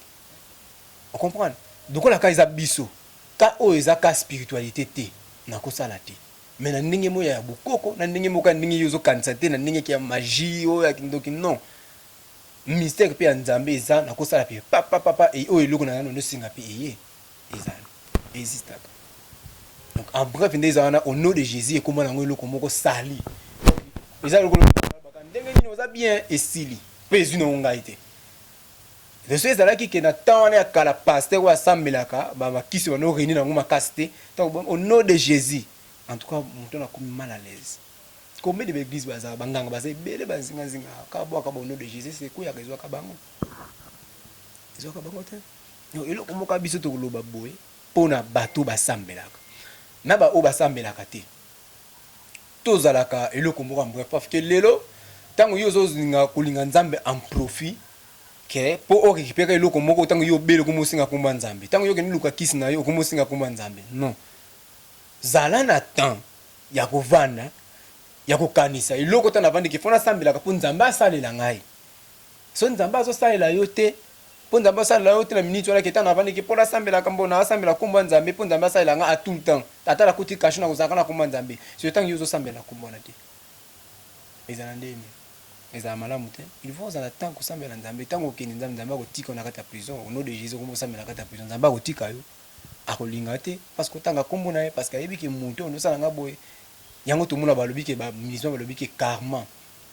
ocomprendre lokola ka eza biso ka oyo eza ka spiritualité te nakosala te Mais na ndenge moko ya bokoko, na ndenge moko ya ndenge yo ozo kanisa te, na ndenge ya magie oyo ya kindoki non. Mystère pe ya Nzambe eza nakosala pe papa papa e oyo eloko na nano senga pe eye eza existaka. Donc en bref nde eza wana au nom de Jesus ekoma nango eloko moko sali. Eza lokola baka ndenge nini oza bien esili pe ezwi nango ngai te. Reseau ezalaki ke na temps wana ya kala pasteur oyo asambelaka ba bakisi bando réunir nango makasi te. Tango au nom de Jesus en tout cas moto wana akomi mal à l'aise. Combien de ba eglise baza ba nganga baza ebele ba nzinga nzinga kaka bwaka ba au nom de Jesus ekweyaka ezwaka bango ezwaka bango te. Donc eloko moko biso tokoloba boye pona bato basambelaka na ba oyo basambelaka te tozalaka eloko moko en bref parce que lelo tango yo ozolinga kolinga Nzambe en profit ke po o recuperer eloko moko tango yo obeli okomi osenga kombo ya Nzambe tango yo okende luka kisi na yo okomi osenga kombo ya Nzambe non zala na temps ya kovanda ya kokanisa eloko ata navandi ke fo nasambelaka po Nzambe asalela ngai soki Nzambe azosalela yo te po Nzambe asalela yo te na minute wana ke tango navandi ke po nasambelaka mbo nasambela kombo ya Nzambe po Nzambe asalela ngai a tout le temps ata nakoti cachot nakozalaka na kombo ya Nzambe soki tango yo ozosambela na kombo wana te ezala nde nini ezala malamu te il faut ozala temps kosambela Nzambe tango okende Nzambe Nzambe akotika yo na kati ya prison au nom de Jesus okomi kosambela na kati ya prison Nzambe akotika yo akolinga te parce que otanga kombo na ye parce que ayebi ke mutu oyo osala nga boye yango tomona balobi ke ba musulman balobi ke karma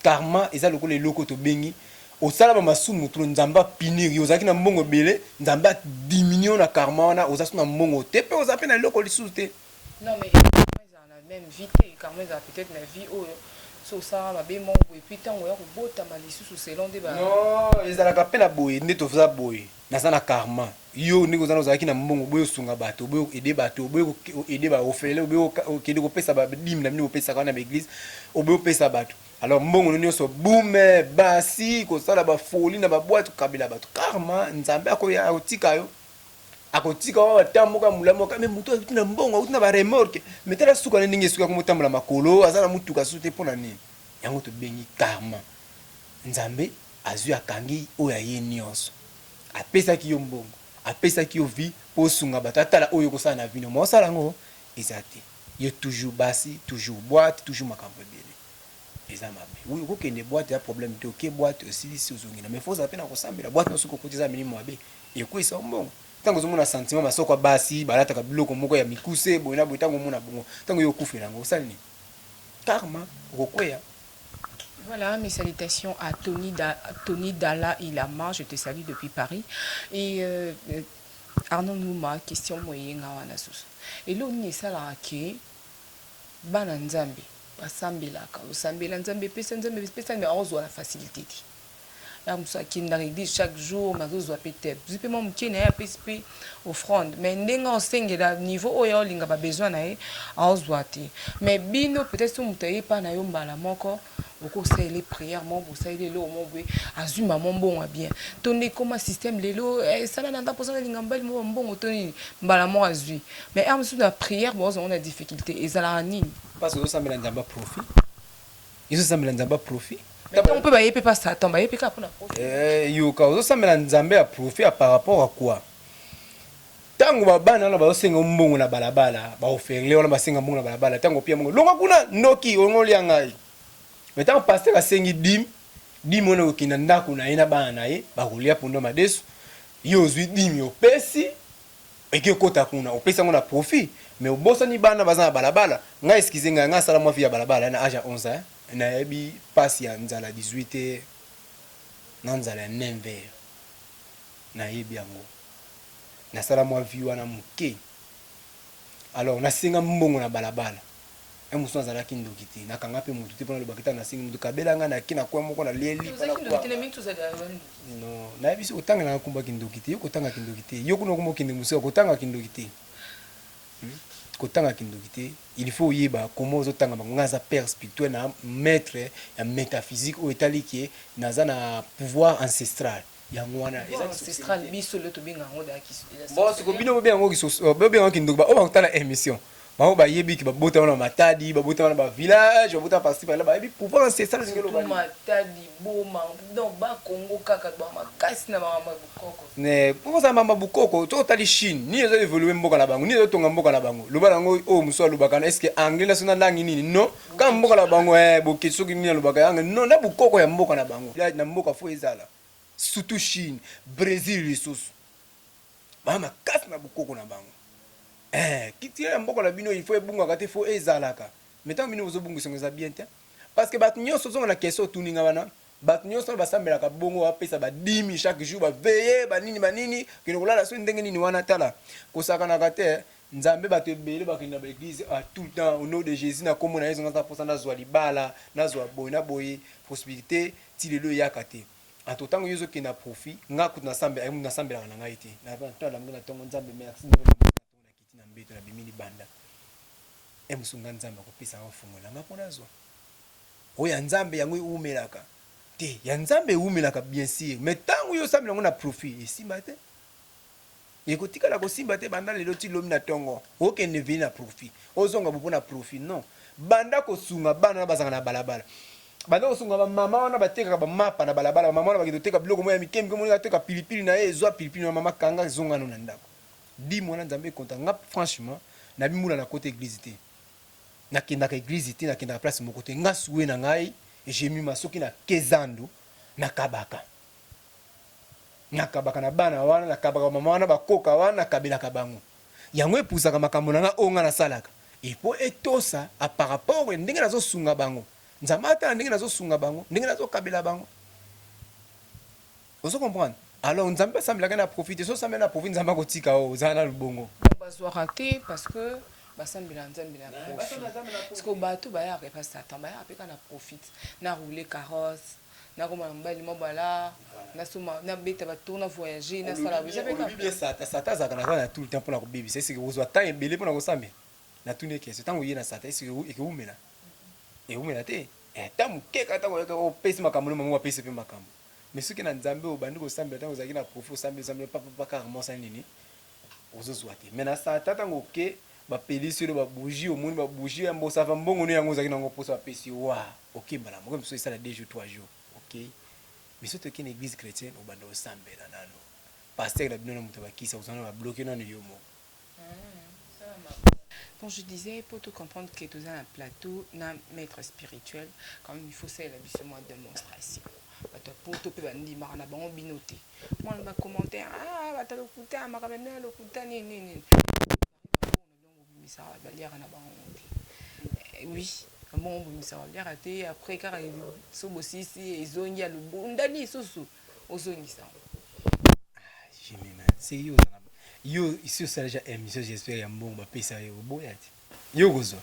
karma eza lokola eloko tobengi osala ba masumu trop nzambe a punir yo ozalaki na mbongo ebele nzambe a diminuer yo na karma wana oza su na mbongo te pe oza pe na eloko lisusu te. Non mais karma ezala na meme vie te karma ezala peut etre na vie oyo soki osalaka mabe moko boye puis tango oya kobotama lisusu selon nde ba. Non ezalaka pe na boye nde toza boye naza na karma Yo ndenge oza na ozalaki na mbongo oboyi osunga batu oboyi o aider batu oboyi ko aider ba orphelins oboyi okende kopesa ba dime na bino bopesaka wana na ba eglise oboyi opesa batu alors mbongo no nionso boum basi kosala ba folie na ba boite kokabela batu karma nzambe akoya akotika yo akotika yo ata moko ya molayi moko mais moto awuti na mbongo awuti na ba remorque mais tala suka na ndenge esuki akomi kotambola makolo aza na motuka susu te mpo na nini yango tobengi karma nzambe azwi akangi oyo ya ye nionso Apesaki yo mbongo, apesaki yo vie po osunga batu, atala oyo okosala na vie no, mais osala yango eza te. Yo toujours basi, toujours boite, toujours makambo ebele. Eza mabe. Oui oko kende boite eza problème te, oke boite osilisi ozongi na mais faut ozala pe na kosambela. Boite nionso soki okoti eza milimo mabe, ekweyisa yo mbongo. Tango ozo mona sentiment masoko ya basi balataka biloko moko ya mikuse boye na boye, tango omona bongo, tango yo okufela yango osali nini? Karma, okokweya. Voilà, mes salutations à Tony, da, Tony Dalla Ilama, je te salue depuis Paris. Et euh, euh Arnaud Numa, question moyenga wana susu. Eloko nini esalaka ke bana Nzambe basambelaka, osambela Nzambe, pesa Nzambe, pesa mais akozwa na facilité te. Ya mosusu akendaka eglise chaque jour mais azozwa pe te. Zwi pe mwa moke na ye apesi pe offrande mais ndenge aosengela niveau oyo aolinga ba besoin na ye aozwa te. Mais bino peut-être soki moto aye epa na yo mbala moko okoki kosalela ye prière moko boye osaleli ye eloko moko boye azwi mbala moko mbongo ya bien. To nde ekoma système lelo eh sala na nga mposa nalinga mobali moko ya mbongo to nini mbala moko azwi. Mais heure mosusu na prière bozwa yango na difficulte ezalaka nini? Parce que ozosambela Nzambe ya profit. Yesu osambela Nzambe ya profit. Mais tango pe baye pe pa Satan, baye pe kaka pona profit. Eh yoka ozo sambela Nzambe ya profit ya par rapport à quoi? Tango ba bana wana bazo senga yo mbongo na balabala, ba orphelins wana ba senga mbongo na balabala, tango opia mbongo, longwa kuna ndoki olingi olia ngai. Mais tango pasteur asengi dime, dime wana ekokende na ndako na ye na bana na ye, bakolia pondu ya madesu, yo ozui dime opesi, Eke okota kuna opesi yango na profit mais obosani bana baza na balabala ngai excuse ngai ngai nasala mwa vie ya balabala na age ya 11 ans nayebi pasi ya nzala 18 heures na nzala ya 9 heures nayebi yango nasala mwa vie wana moke alors nasenga mbongo na balabala Un mosusu nazalaki ndoki te nakanga pe mutu te pona loba ke nasengi mutu kabela nga nake na coin moko nalie lipa na kwanga non nayebisi kotanga nanga kombo ya kindoki te yo kotanga kindoki te yo kuna okoma okende mosika kotanga kindoki te kotanga kindoki te il faut oyeba comment ozotanga bango nga naza père spirituel na maître ya métaphysique oyo etali ke naza na pouvoir ancestral yango wana eza ancestral biso lelo tobenga yango bon siko bino bobenga yango bobenga yango kindoki ba oyo bakotala émission bango bayebi ke babotama na Matadi babotama na ba village babotama par-ci par-là bayebi pouvoir ancestral elingi eloba nini Matadi boma donc ba Congo kaka ba makasi na makambo ya bokoko ne po kozala makambo ya bokoko soki otali Chine nini ezo evoluer mboka na bango nini ezo tonga mboka na bango loba na yango oyo mosusu alobaka na est ce que anglais na soki na langue nini non kaka mboka na bango eh boketshu soki nini alobaka anglais non na bokoko ya mboka na bango na mboka faut ezala. Surtout Chine, Bresil lisusu. Ba makasi na bokoko na bango. Eh, culture ya mboka na bino il faut ebungaka te, faut ezalaka. Mais tango bino bozo bungisa yango eza bien te. Parce que bato nyonso ozonga na question otuni nga wana, bato nyonso wana basambelaka bongo bapesa ba dimi chaque jour ba veiller ba nini ba nini, kende kolala soki ndenge nini wana tala kosakanaka te. Nzambe bato ebele bakende na ba eglise ah, tout le temps au nom de Jesus na kombo na Yesu nga naza posa nazua libala, nazua boye na boye, possibilité ti lelo eyaka te. En tout tango yo ozo kende na profit, nga kutu na sambe, na sambelaka na ngai te. Na to alamuki na tongo Nzambe merci ndenge na tongo na kiti na mbeto na bimi libanda. Eh musu nga Nzambe akopesa nga fungola nga po nazua. Oyo ya Nzambe yango ewumelaka te. Ya Nzambe ewumelaka bien sur, mais tango yo osambela yango na profit esimba te. Ekotikala kosimba te banda lelo ti lobi na tongo. Okende veni na profit. Ozonga bopo na profit. Non. Banda kosunga bana wana bazalaka na balabala. Banda kosunga ba mama wana batekaka ba mapa na balabala. Ba mama wana bakende koteka biloko moko ya mike mike. Omoni ateka pilipili na ye, zwa pilipili na mama kanga zonga no na ndako. Dime wana Nzambe ekonta. Nga franchement nabi mbula na kota eglise te. Nakendaka eglise te, nakendaka place moko te. Nga souhait na ngai, Jemima soki na ke zando, nakabaka. Nakabaka na bana wana, nakabaka ba mama wana, ba koka wana, nakabelaka bango. Yango epusaka makambo na nga oyo nga nasalaka. Et po etosa a par rapport ya ndenge nazo sunga bango. Nzambe atala ndenge nazo sunga bango, ndenge nazo kabela bango. Ozo comprendre? Alors Nzambe asambelaka na profit te. Soki osambeli na profit Nzambe akotika yo, oza nanu bongo. Donc bazuaka te parce que basambelaka Nzambe na profit. Sikoyo batu bayaka epa Satan, bayaka pe kaka na profit. Na rouler carrosse, nakoma na mobali mobala nasomba nabeta ba tour na voyager nasala eza pe olobi bien sata sata azalaka na na tout le temps pona kobebisa eseke kozwa temps ebele pona kosambela natuni ye question ntango oye na sata eseke ekewumela ewumela te ata moke kaka ntango oyaka opesi makambo no mama apesi mpe makambo mais soki na nzambe obandi kosambela ntango ozalaki na profit osambeli osambeli papapa carrément osali nini ozozwa te mais na sata ntango oke bapelisi yo ba bougie omoni ba bougie ya mbosafa mbongo no yango ozalaki nango mposa bapesi yo wa oke mbala moko mosusu esala 2 jours 3 jours ok mais soki toke na église chrétienne obanda osambela nano pasteur na bino na moto ya bakisi akozala na babloke nano yo moko. Bon, je disais, pour te comprendre que tu as un plateau, un maître spirituel, quand même, il faut faire la moi démonstration. bato ya poto mpe bandimaka na bango bino te mwana ba commentaire ah bato ya lokuta makambo ya lokuta nini nini nini bobimisaka baliaka na bango te eh, oui mbongo bobimisaka baliaka te après kaka so bosisi ezongi ya lobundani lisusu ozongisa yango ah, se yo ozala yo isi osala ja émission j'espère ya mbongo bapesa yo oboya te yo okozwa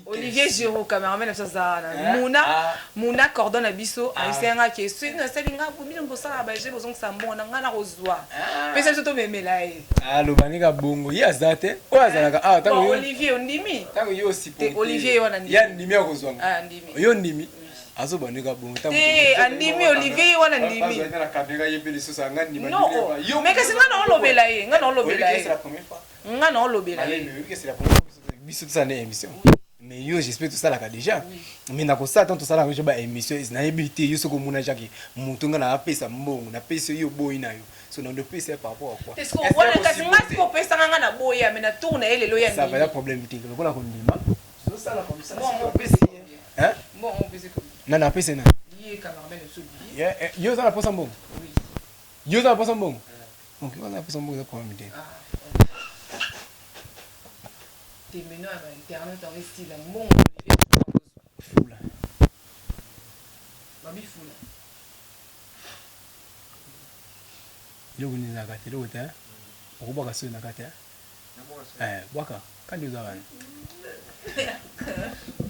Olivier Giraud cameraman na biso aza wana muna ah. muna cordon na biso ah. ayebisaki nga ke soki nasali nga bino bosala ba jeu bozongisa mbongo na nga nakozwa ah. pesa biso tomemela ye aloba ndenge bongo ye aza te oyo azalaka awa ntango Olivier ondimi ntango yo te Olivier wana ye andimi akozwa yo ondimi azoba ndenge bongo te andimi Olivier ye wana ndimi na kamera ye mpe lisusu anga ndima mais kasi nga naolobela ye nga naolobela ye Nga na olobela ye. Biso tosala nde émission. Mais yo j'espère tosalaka déjà. Mais na kosala tant tosalaka déjà ba émission nayebi te yo soki omona Jacques moto nga na apesa mbongo na pesi yo boyi na yo. So na ndo pesa par rapport à quoi? Est-ce que wana kasi nga siko opesa nga na boya mais na tour na ye lelo ya Ça va ya problème te lokola kondima. Tosala comme ça. Hein? Bon on pesi Na na pesi na. Ye cameraman Olivier. Yo oza na posa mbongo? Oui. Yo oza na posa mbongo? Ok, oza na posa mbongo eza problème te. Te meno ya ba internet yango esila mbongo Olivier Fula. Babi fula. Eloko nini ezalaka te eloko te okobwaka soyi na kati eh bwaka kandi oza wana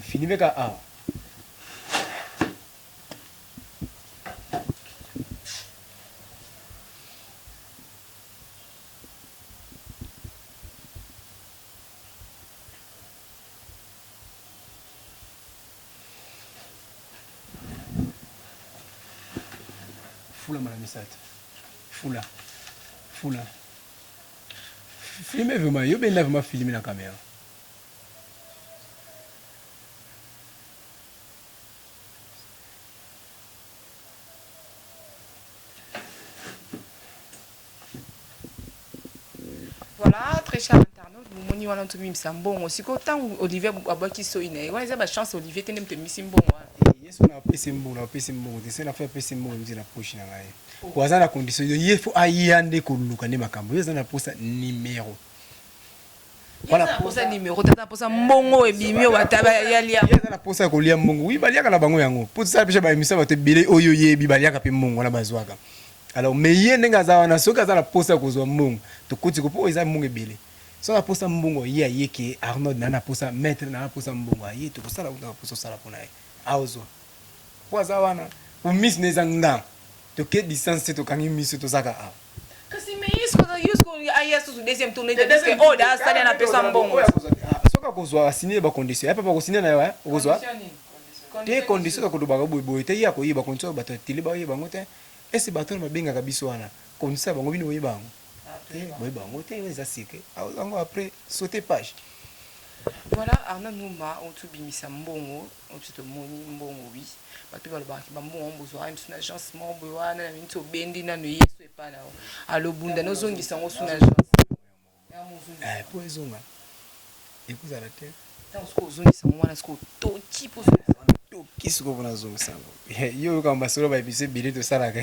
fini mpe awa Fula mbala misato. Fula. Fula. Filme vraiment, yo benda vraiment filme na caméra. Voilà, très cher internaute, bomoni Tokutani wana tobimisa mbongo. Sikoyo ntango Olivier abwaki soyi na ye wana, eza bachance Olivier te nde moto emisi mbongo wana. Ye so na apesi mbongo, na apesi mbongo te. Se na fa apesi mbongo euti na poche na ngai, po aza na condition. Ye faut aya nde koluka nde makambo. Ye aza na posa numéro. Wana posa numéro te, aza posa mbongo ebimi oyo bataba ya lia. Ye aza na posa ya kolia mbongo. Oui, baliaka na bango yango po tosala mpe baémission. Bato ebele oyo oyebi baliaka mpe mbongo wana, bazwaka. Alors, mais ye ndenge aza wana, soki aza na posa ya kozwa mbongo, tokoti ko mpo eza mbongo ebele. Soki aposa mbongo, ye aye ke Arnold na posa maître na posa mbongo, aye, tokosala kuta posa osala mpona ye, aozwa po aza wana. Po miso na eza nga, toke distance te, tokangi miso, tozaka awa. Kasi mais ye sikoyo aya susu deuxième tour nete, parce que oyo da asali na pesa mbongo. Soki akozwa, asigne bacondition ya papa, akosigne na yo, okozwa te. Condition ya kolobaka boye boye te, ye akoyeba condition. Bato ya tele bayeba yango te. Ese bato wana babengaka biso wana, condition ya bango, bino boyeba yango te, boyeba yango te. Eza secret yango, après sauter page. Voilà, Arnaud Numa, otubimisa mbongo, otu tomoni mbongo. Wi, bato balobaka bambongo yango bozwaka miso na agence moko boye wana. Na miniti obendi nano yesu epa na yo, alobunda nozongisa yango su na agence. Po ezonga, ekozala te. Ntango soki ozongisa yango wana, soki otoki mpo toki sikoyo mpona azongisa yango, yo oyoka masolo baemission ebele tosalaka.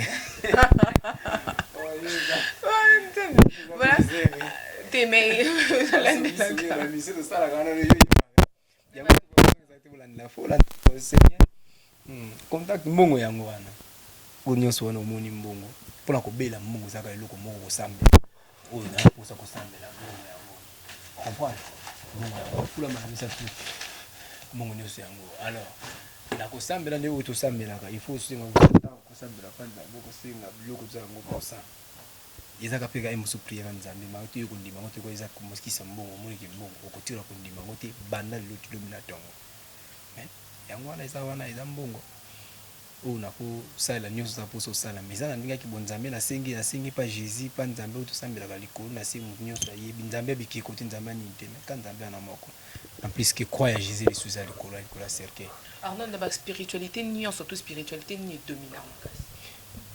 Te, mais Baémission tosalaka wana, yango contact mbongo yango wana. Oyo nyonso wana omoni mbongo mpona kobela mbongo, ezalaka eloko moko kosambela. Oyo na mposa kosambela mbongo yango, comprendre mbongo yango, fulama na misato, mbongo nyonso yango. Alors na kosambela nde oyo tosambelaka, il faut osenga kosambela pa Nzambe, kosenga biloko toza yango mposa. Ezaka mpe kaka mosu prière ya Nzambe ma te, yo kondima yango te. Ko eza mosikisa mbongo, omoniki mbongo, okotikala kondima yango te banda lelo tilobi na ntongo. Mais yango wana eza wana, eza mbongo oyo nakosalela nyonso oza mposa osala. Mais eza na ndenge yaki bonzambe. Nasengi, nasengi pa Jésus, pa Nzambe oyo tosambelaka likolo na se. Motu nyonso ayebi Nzambe ya bikeko te, Nzambe ya nini te, mais ka Nzambe wana moko. En plus que croix ya Jésus lisusu eza likolo ya likolo ya cercueil. Arnold, na baspiritualité nyonso to spiritualité nini edominaka makasi?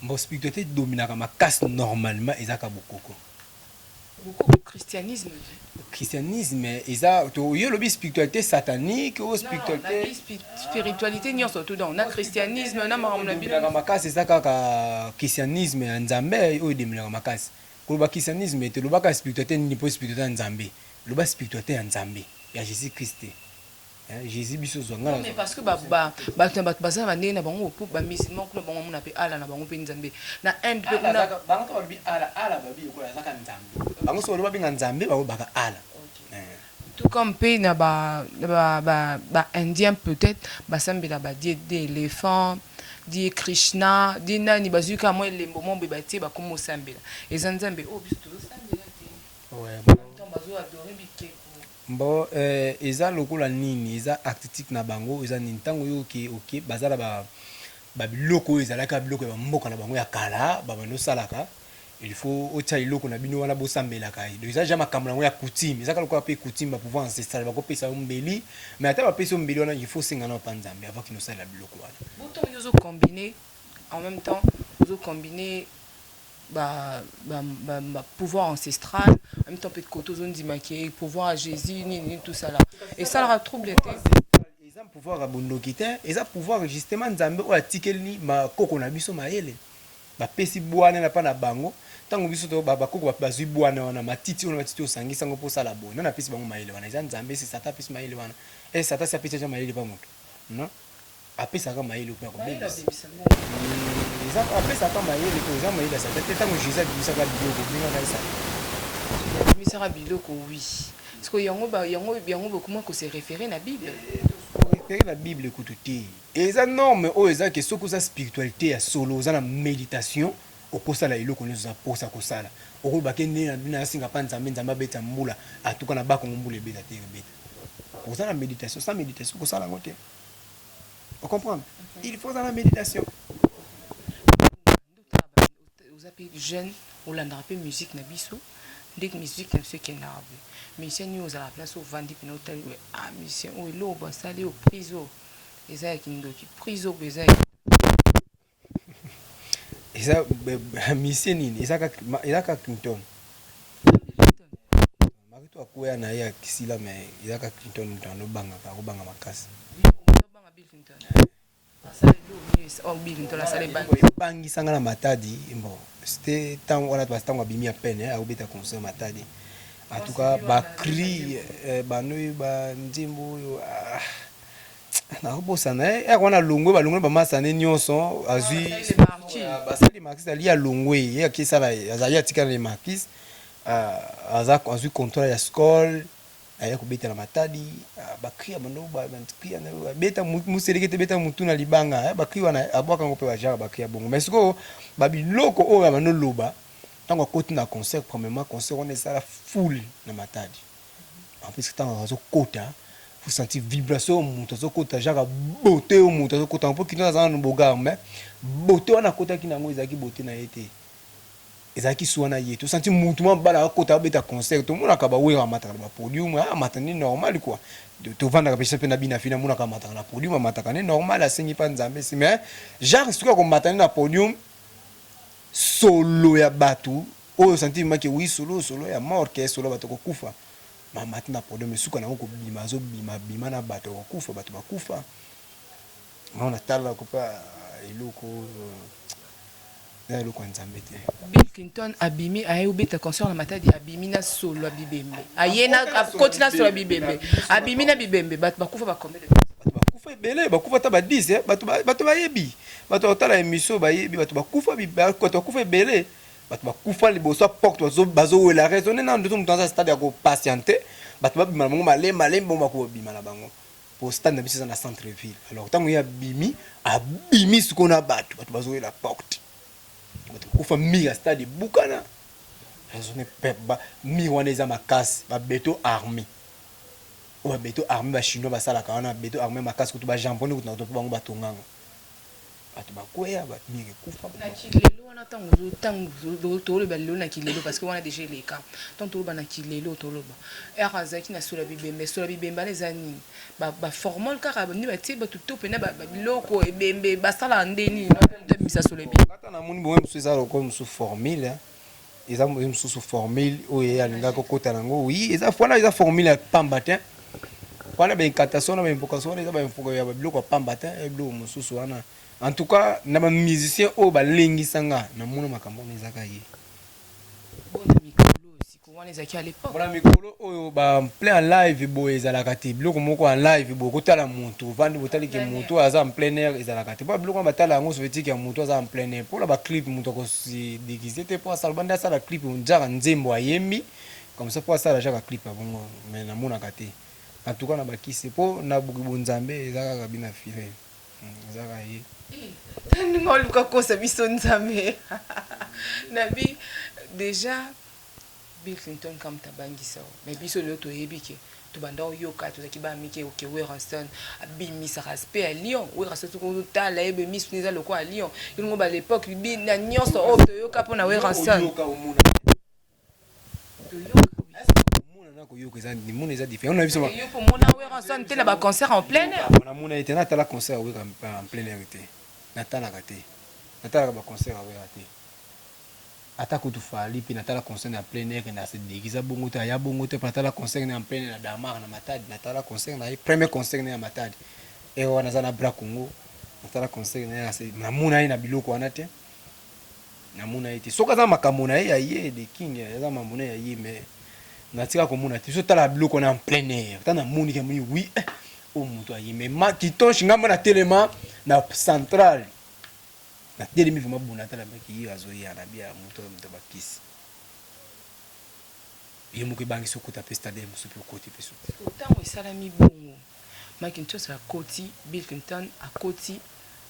Bon, spiritualité edominaka makasi normalement ezaka bokoko. Bokoko, christianisme te? Christianisme eza yo olobi spiritualité satanique o spiritualité? Spiritualité nyonso to, donc na christianisme, na makambo na bino. Makasi eza kaka christianisme ya Nzambe oyo edominaka makasi. Koloba christianisme te, lobaka spiritualité nini, mpo spiritualité ya Nzambe. Loba spiritualité ya Nzambe ya Jésus Christ te. Jésus biso ozwa nga. Mais parce que bato na bato baza na bandenge na bango, po bamusulman kuna bango amona mpe Ala na bango mpe Nzambe na Inde mpe kuna. Bango to balobi Ala, Ala babi lokola azaka Nzambe. Bango so balobi, babenga Nzambe, balobaka Ala. Tout comme mpe na baindien peut-être basambela badie d'éléphant, die Krishna, die nani, bazwi kaka mwa elembo mwa boye batie, bakoma osambela. Eza Nzambe oyo biso tozosambela te, bazo adore bikeko. Bon, eza lokola nini, eza artistique na bango, eza nini. Ntango oyo oke oke, baza na babiloko oyo ezalaki biloko ya bamboka na bango ya kala, babandi osalaka. Il faut otia eloko na bino wana bosambelaka ye. Donc eza déjà makambo nango ya coutume, eza kaka lokola mpe coutume, bapouvoir ancestral bakopesa yo mbeli. Mais ata bapesi yo mbeli wana, il faut osenga na pa Nzambe avant kino osalela biloko wana. Botongo yo ozocombine, en même temps ozocombine ba pouvoir ancestral, en même temps mpe kote ozondimaki pouvoir ya Jésus, nini nini, tout ça là, esalaka trouble te? Eza pouvoir ya bondoki te, eza pouvoir justement Nzambe oyo atikeli makoko na biso mayele. Bapesi bwana na mpa na bango. Ntango biso to bakoko bazwi bwana wana, matiti oyo, matiti osangisi yango mpo osala boye, nani apesi bango mayele wana? Eza Nzambe. Ese Satan apesi mayele wana? E Satan si apesi aja mayele mpa moto? Non, apesaka mayele mpo ya kobebisa. Eza apesaka mayele mpo eza mayele ya Satan te. Ntango Jésus abimisaka biloko, obengaka ye Satan? Abimisaka biloko, oui. Parce que yango bokoma kose référer na Bible. Référer na Bible kutu te. Eza norme oyo eza ke soki oza spiritualité ya solo, oza na méditation, okosala eloko nyonso oza mposa kosala. Okoloba ke nde nasinga mpa Nzambe, Nzambe abeta mbula atuka na Bakongo, mbula ebeta te, ebeta. Oza na méditation. Sans méditation, kosala yango te. Ocomprendre, il faut oza na méditation. Oza mpe jeune, olandaka mpe musique na biso, ndenge musique na biso ekendaka boye. Musicien nini ozalaka place ovandi mpena, otali boye: ah, musicien oyo, eloko basali oyo, prise oyo eza ya kindoki, prise oyo boye eza ya Eza musicien nini? Eza kaka Clinton. Marito. Akweya na ye akisila mais eza kaka Clinton mutu ando bangaka akobanga makasi. Obanga Bill Clinton. Asala eloko nini oh Bill Clinton asala ebandi. Ebangisa nga na Matadi bon c'était tango wana tango abimi à peine akobeta concert Matadi en tout cas ba cris bando ba nzembo oyo ah nakobosana eh wana alongwe balongwe ba masa ne nyonso azwi basali marquis ali alongwe ye akisala azali atikala le marquis aza azwi controle ya skol aye kobeta na Matadi ba cri ya bando ba cri ya beta museleke te beta mutu na libanga ba cri wana abwaka yango mpe ba genre ba cri ya bongo mais sikoyo ba biloko oyo ya bando loba ntango akoti na concert premièrement concert wana esala foule na Matadi. En plus ntango azokota faut sentir vibration oyo moto azokota genre beauté oyo moto azokota mpo kino aza nanu beau mais beauté wana akotaki na yango ezalaki beauté na ye te, ezalaki su wana ye tosanti mutu mwa bala akota abeta concert. Tomonaka bawera amataka na bapodium, amata nde normal quoi. Tovandaka pesa mpe na bina fina amonaka amataka na podium, amataka nde normal, asengi mpa Nzambe si mais genre soki akomata nde na podium solo ya bato oyo santi maki oui solo solo ya mort ke solo bato kokufa mamati na podium esuka nango kobima azobima bima na bato kokufa bato bakufa. Ngo natala kopa eloko eza eloko ya Nzambe te. Bill Clinton abimi aye obeta concert na Matadi, abimi na solo ya bibembe, aye na akoti na solo ya bibembe, abimi na bibembe, bato bakufa ba combien de bato bakufa ebele, bakufa ata ba 10 bato bato bayebi, bato bakotala émission bayebi bato bakufa, bato bakufa ebele, bato bakufa liboso ya porte bazowela raisonne nano ndoto moto aza stade ya kopatiente bato babima na bango malembe malembe bongo bakobima na bango po stade na biso eza na centre ville. Alors ntango ye abimi abimi sikoyo na bato bato bazowela porte, bato bakufa, mur ya stade ebukana raisonne mur wana eza makasi babeto armé oyo babeto armé bachinois basalaka wana beto armé makasi kutu bajaponais kutu na kutu mpo bango batongango bato bakweya bamur ekufa. Na kilelo wana ntango toloba lelo na kilelo parce que wana déjà eleka, ntango toloba na kilelo toloba ere azalaki na solo ya bibembe, solo ya bibembe wana eza nini? Baformole kaka nde batie bato to mpena biloko ebembe basalaka nde nini abimisa solo ya bibembe? Ata namoni bongo mosusu eza lokola mosusu formule eza mosusu formule oyo ye alingaki kokota nango. Oui, eza wana eza formule ya pamba te wana, baincantation na bainvocation wana eza ya biloko ya pamba te, biloko mosusu wana. En tout cas na bamusicien oyo balengisanga namona makambo wana ezaka ye. Bona mikolo siko wana ezalaki à l'époque. Bona mikolo oyo ba plein en live boye ezalaka te, biloko moko en live boye kotala moto ovandi botaliki moto oyo aza en plein air ezalaka te mpo biloko wana batala yango soviétique ya moto aza en plein air mpona baclip moto akosi déguise te mpo asala bande asala clip nzaka nzembo ayembi comme ça mpo asala jaka clip ya bongo mais namonaka te. En tout cas na bakisi mpo na bonzambe eza kaka bina file eza kaka ye. Ndenge oluka kosa biso Nzambe nabi déjà Bill Clinton kamta abangisa o mais biso lelo toyebi ke tobanda oyoka tozalaki bana mike oke Werrason abimisaka aspect ya lion. Werrason soki ozotala ye boye misu eza lokola lion yongo ba l'époque na nyonso oyo toyoka mpona Werrason. Toyoka koyoka eza mona eza différent na biso. Yo komona Werrason te na ba concert en plein air? Namona ye te, natala concert ya Wera en plein air te, natalaka te, natalaka ba concert ya Wera te, ata kutu Fally mpe natala concert na plein air na se déguisa bongo te aya bongo te mpe natala concert na en plein air na Damar na Matadi, natala concert na ye premier concert na ye ya Matadi ere wana aza na Bra Congo, natala concert na ye namona ye na biloko wana te, namona ye te. Soki aza makambo na ye ya ye de king aza makambo na ye ya ye mais natika komona te. So tala biloko wana en plein air ta namoni ke moni oui oyo moto aye mais ma kitonche ngambo na telema na centrale natelemi vraiment bona natala maki ye azoya na bia moto moto bakisi ye moko ebangisi okota mpe stade mosusu mpe okoti mpe so. Ntango esalami bongo Macintosh akoti, Bill Clinton akoti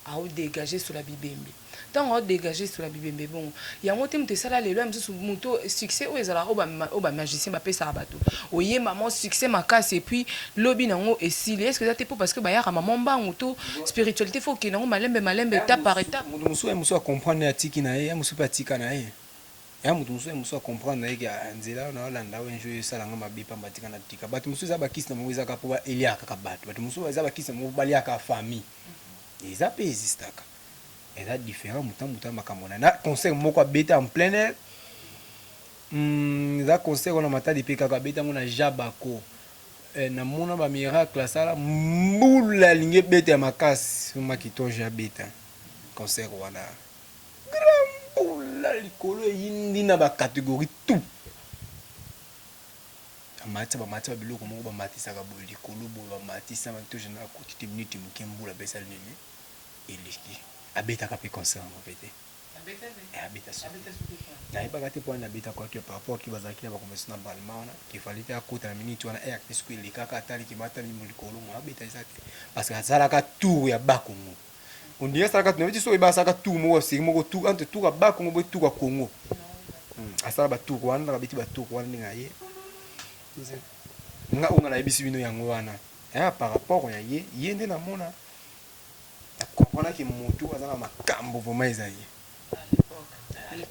aodégage sola bibembe, ntango aodégage sola bibembe bongo yango te moto esala lelo ya mosusu moto succès oyo ezalaka oyo bamagicien bapesaka bato oyemba mo succès makasi et puis lobi nango esili. Est ce que eza te mpo parce que bayaka mama mbangu to spiritualité faut okende yango malembe malembe, étape par étape? Moto mosusu ya mosusu acomprendre atiki na ye, ya mosusu mpe atika na ye, ya moto mosusu ya mosusu acomprendre na ye ke nzela oyo naolanda oyo un jour esalanga mabe pamba tika na tika. Bato mosusu eza bakisi na bango ezaka mpo eliaka kaka bato, bato mosusu eza bakisi na bango mpo baliaka famille, eza mpe existaka, eza différent moto na moto na makambo na ye. Na concert moko abeta en plein air. Hum eza concert wana matadi pe kaka abeti yango na jabako eh, namona ba miracle asala mbula elingi ebeta ya makasi makitoge abeta concert wana grand mbula likolo eyindi na ba categorie tout bamatisa bamatisa ba biloko moko bamatisaka boye likolo boye bamatisa makitoge na akoti te minute moke mbula pe esali nini eleki abetaka pe concert yango pe te. Abeta suki nayebaka te po nani abeta quoique par rapport ke bazalaki na ba conversation na Balma wana qu'il fallait pe akota na minute wana heure pe soki elekaka atali ke batali likolo moyen abeta eza te parce que asalaka tour ya bas Congo on dirait asalaka nayebi te soki oyeba asalaka tour moko ya serie moko tour entre tour ya bas Congo boye tour ya Congo asala ba tour wana ndaka abeti ba tour wana ndenge aye nga oyo nga nayebisi bino yango wana par rapport ya ye ye nde namona Na comprendre que mutu aza na makambu vraiment eza ye.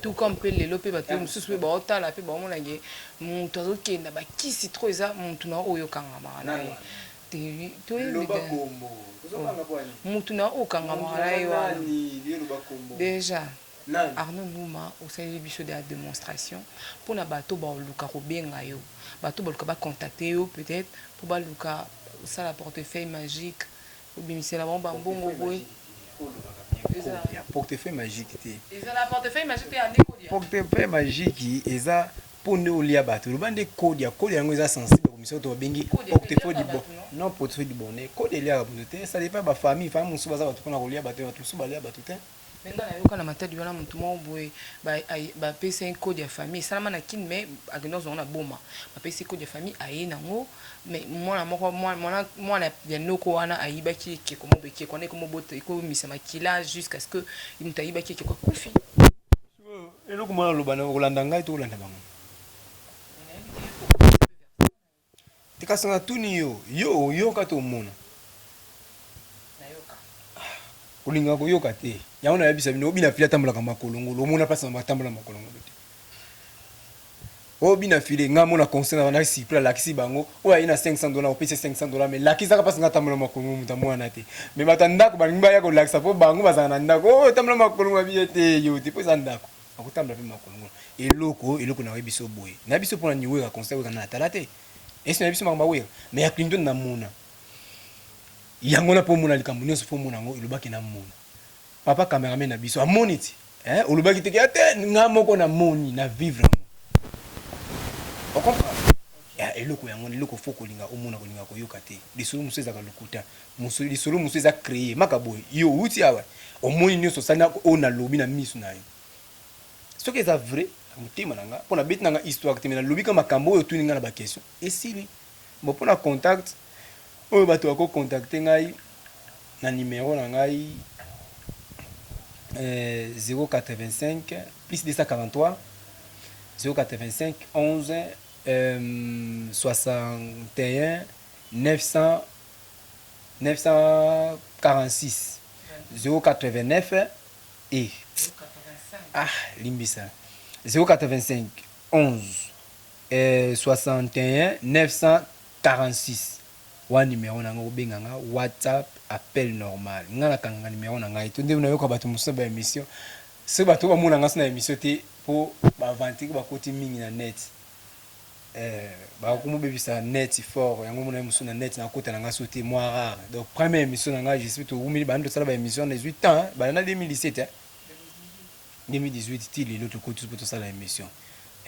Tout comme pe lelo pe batu mosusu pe baotala pe baomona ke mutu azokenda bakisi trop eza mutu na oyo okangamaka na ye Loba kombo. Ozobanga po ya nini? Mutu na oyo okangamaka na ye wana Loba kombo. Dejà Nani? Arnaud Nguma osaleli biso dejà demonstration pona bato baoluka kobenga yo bato baluka ba contacter yo peut etre po baluka osala portefeuille magique Obimisela bango ba mbongo boye. Ya portefeuille magique te. Ezala portefeuille magique te ya nde kodia. Portefeuille magique eza po nde olia bato. Loba nde kodia, kodia yango eza sensible komisa oyo babengi portefeuille du bon. Non portefeuille du bonheur. Kodia eliaka bato te, ça dépend ba famille, famille mosusu baza bato pona kolia bato, bato mosusu balia bato te. Mais nga nayoka na Matadi wana mutu moko boye ba pesa ye code ya famille esalama na kin mais akenda kozwa yango na boma ba pesi ye code ya famille aye na ngo mais mwana moko mwana ya noko wana ayibaki ekeko moko boye ekeko wana ekomi kobota ekomisa makila jusqu'à ce que mutu ayibaki ekeko akufi. Eloko moko naloba okolanda ngai to olanda bango? Te kasi na tuni yo, yo oyoka to omona? Nayoka. Ah, olingaka koyoka te. Yango nayebisa bino, obina file atambolaka makolo ngulu, omona place na atambola makolo ngulu te. Obina file, nga mona conseil na na cycle alakisi bango, oyo aye na 500 dollars, opesi 500 dollars, mais lakisaka place nga atambola makolo ngulu, moto amona te. Mais bato ya ndako balingi baya kolakisa po bango bazala na ndako. Oh, tambola makolo ngulu babiye te, yo te, po eza ndako. Akotambola pe makolo ngulu. Eloko, eloko na yebi biso boye. Na biso pona ni wera concert wera na tala te. Esi na biso makambo ya wera. Mais ya Clinton na mona. Yango na po mona likambo nionso fo mona ngo elobaki na mona. Papa cameraman na biso amoni ti. Eh olobaki te ke te nga moko na moni na vivre ngo. O comprendre? Ya eloko yango eloko fo kolinga omona kolinga koyoka te. Lisolo mosusu ezalaka lokuta. Mosusu lisolo mosusu eza cree. Maka boye yo owuti awa omoni nionso osali na oyo nalobi na misu na yo. Soki eza vrai na motema na nga po na beti na nga histoire te mais na lobi kaka makambo oyo otuni nga na ba question esili. Bon pona contact oyo batu bako contacter ngai na numero na ngai 085 plus 243 085 11 61 900 946 089 eh ah limbisa 085 11 eh, 61 946 wana numero na ngai obenga nga whatsapp appel normal nga nakangaka numero na ngai to nde nayoka bato mosusu na ba émission soki bato bamona nga so na émission te mpo baaventurier bakoti mingi na net Eh, bakomobebisa net fort yango mona ye mosusu na net nakota na ngai so te moi rare donc première émission na ngai je suis towumeli banda tosala ba émission na ezwi temps banda na 2017 hein? 2018 ti lelo tokoti mpo tosala émission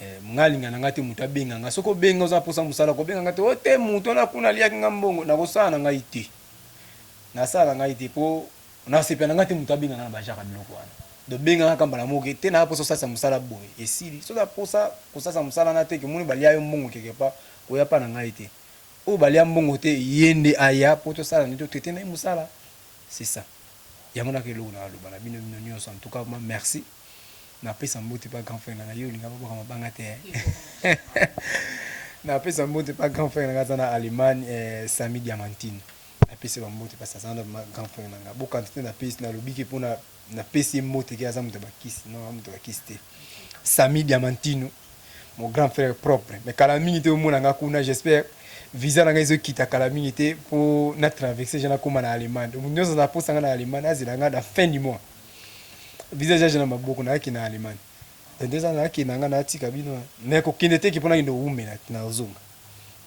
eh, ngai alinga na ngai te moto abenga ngai soki obenga oza mposa mosala kobenga ngai te o te moto wana kuna aliaki ngai mbongo nakosala na ngai te nasala na ngai te mpo Nasepela na nga te mutu abenga nga na ba genre ya biloko wana. Donc benga nga kaka mbala moko ke te naza posa osalisa musala boye esili. Soki oza posa kosalisa musala wana te ke omoni balia yo mbongo quelque part koya epa na ngai te. Oyo balia mbongo te ye nde aya po tosala nde to traiter na ye musala. C'est ça. Yango naka eloko naloba na bino bino nionso en tout cas vraiment merci. Napesa mbote pa grand frère na ngai yo olinga babwaka mabanga te hein. Napesa mbote pa grand frère na ngai aza na Allemagne eh, Samy Diamantine. Napesi ye ba mbote parce aza na grand frère na nga. Bo quantité na pesi na lobi ke pona na pesi ye mbote ke aza moto ya ba kisi. Non, aza moto ya ba kisi te. Samy Diamantino, mon grand frère propre. Mais kala mingi te omona nga kuna, j'espère visa na nga ezo kita kala mingi te po na traverser je nakoma na Allemagne. Donc nionso aza posa nga na Allemagne azela nga na fin du mois. Visa ja na maboko na yaki na Allemagne. Dans 2 ans nakende nga natika bino mais kokende te ke mpo nakende kowumela nazonga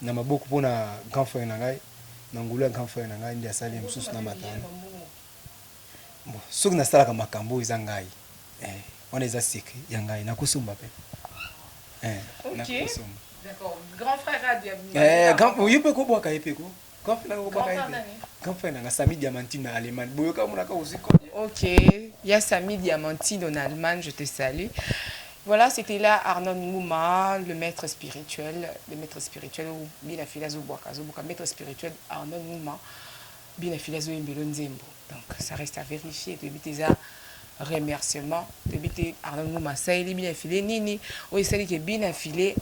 na maboko mpo na grand frère na ngai na ngolu ya grand frère na ngai nde asali mosusu na matanga. Bon soki nasalaka makambo oyo eza ngai eh, wana eza secret ya ngai nakosomba pe eh, okay. nakosomba. D'accord. Grand frère Radia. Eh, grand yo pe kobwaka ye pe ko. Grand frère nanga kobwaka ye pe. Grand frère nanga Sami Diamantino na Allemagne. Boyoka monaka ozwi combien? Ok, il y a Sami Diamantino en Allemagne, je te salue. Voilà, c'était là Arnaud Ngouma, le maître spirituel, le maître spirituel ou Bina Fila Zobwaka, Zobwaka, maître spirituel Arnaud Ngouma. Bina Fila Zoyembelo Nzembo. Donc ça reste à vérifier, toyebi te eza remerciement, toyebi te Arnaud Nguma asaleli Bina Filet nini, oyo esali ke Bina Filet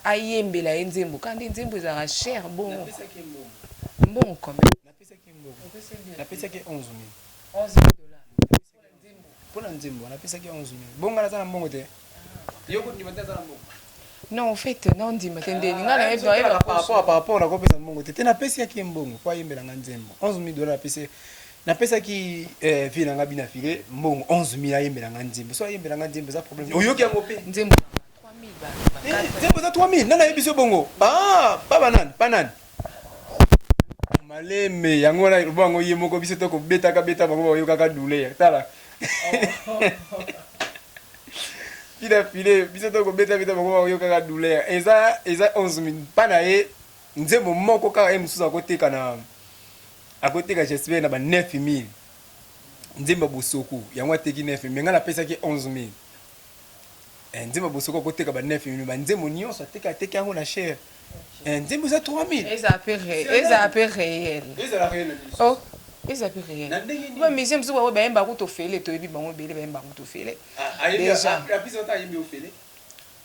ayembela ye nzembo, kaka nde nzembo ezalaka cher bongo. Mbongo combien? Napesaki ye mbongo. Napesaki ye 11 000. 11 000 dollars. Mpo na nzembo napesaki ye 11 000. Bongo nga naza na mbongo te? Yo okondima te naza na mbongo? Non, en fait, na ondima te ndeni. Nga na yebi par rapport par rapport nakopesa mbongo te. Te napesaki ye mbongo mpo ayembela nga nzembo. 11 000 dollars napesi napesaki eh, vie na nga bina file mbongo 11 000 ayembela nga nzembo. So ayembela nga nzembo eza problème. Oyoki yango pe? Nzembo 3000 ba. Nzembo eza 3000. Nani ayebi so bongo? Ba pa banani? Pa nani? Malembe yango wana eloba yango ye moko biso to kobetaka beta bango bayokaka douleur tala fila file biso to kobeta beta bango bayokaka douleur eza eza 11 min pa na ye nzembo moko kaka ye mosusu akoteka na akoteka j'espère na ba 9000 nzembo ya bosoko yango ateki 9000 mais ngai napesaki 11000 eh, nzembo ya bosoko akoteka ba 9000 ba nzembo nyonso ateka ateki yango na cher. Eh, nzembo eza 3000. Eza pe eza pe réel. Ezala réel na biso. Oh, eza pe réel. Na ndenge nini? Ba musicien mosusu bango bayemba kutu ofele, toyebi bango ebele bayemba kutu ofele. Ah, ayebi Déjà. Après ata ayembi ofele.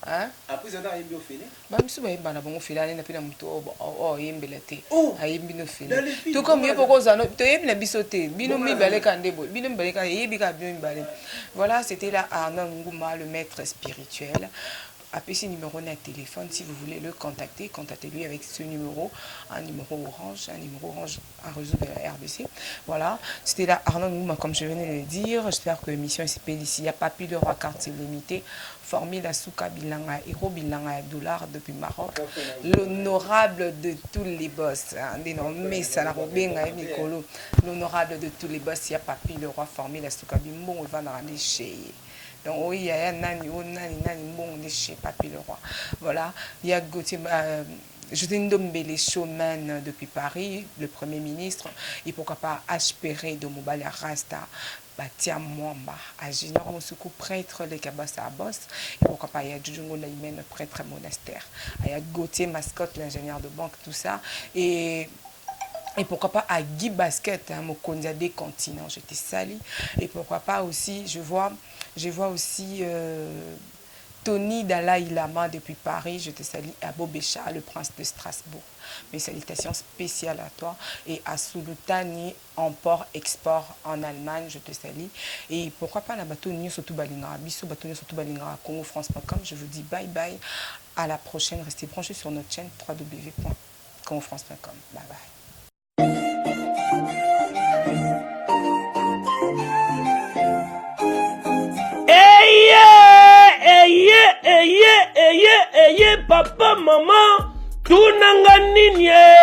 Hein? Après ata ayembi ofele. Ba misusu bayemba na bango ofele, anena pe na moto oyo oyo ayembela te. Oh. Ayembi no ofele. Dans les films, Tout comme yo bongo poko zano, toyebi na biso te. Bino Bongo na mibale ka nde boye. Bino mibale ka yebi ka bino mibale. Voilà, c'était là Arnaud Ngouma, le maître spirituel. Apesi numéro na téléphone si vous voulez le contacter, contactez-lui avec ce numéro, un numéro orange, un numéro orange, un réseau de la RDC. Voilà, c'était là Arnaud Ngouma comme je venais de le dire. J'espère que l'émission est ici. Il n'y a pas plus de roi quartier limité. Formé la Souka Bilanga, héros Bilanga ya dollar depuis Maroc. L'honorable de tous les boss. Mais ça la robenga et Mikolo. L'honorable de tous les boss, il n'y a pas plus le roi formé la Souka Bimbongo va dans les chez. Donc oyo yaya nani oyo nani nani mbongo nde chez Papy le roi. Voilà, il y a Gauthier euh, José Ndombele showman depuis Paris, le premier ministre, et pourquoi pas HPR de Mobali Rasta, Batia Mwamba, à Junior Mosuku, prêtre le Kabassa à Boss, et pourquoi pas il y a Djudjungo Naïmen, prêtre monastère, il y a Gauthier Mascotte, l'ingénieur de banque, tout ça, et Et pourquoi pas à Guy Basket, hein, Mokonzi des continents, je te salue. Et pourquoi pas aussi, je vois aussi euh, Tony Dalai Lama depuis Paris, je te salue. À Bobécha, le prince de Strasbourg. Mes salutations spéciales à toi. Et à Sulutani, Import, Export en Allemagne, je te salue. Et pourquoi pas la bateau surtout balinga, biso bateau surtout balinga, congofrance.com. Je vous dis bye bye. À la prochaine. Restez branchés sur notre chaîne www.congofrance.com. Bye bye. Eye, eye, eye, eye, eye, papa, mama, tunanga nini e?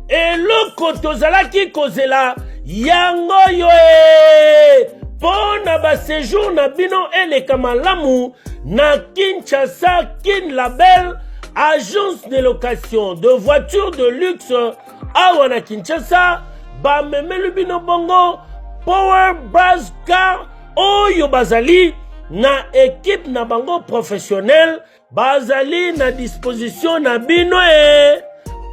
Eloko tozalaki kozela yango yo e! Mpo na basejour na bino eleka malamu na Kinshasa, Kin Label, agence de location de voitures de luxe awa na Kinshasa, bamemeli bino bongo Power Buzz Car oyo bazali na ekipe na bango professionnel bazali na disposition na bino e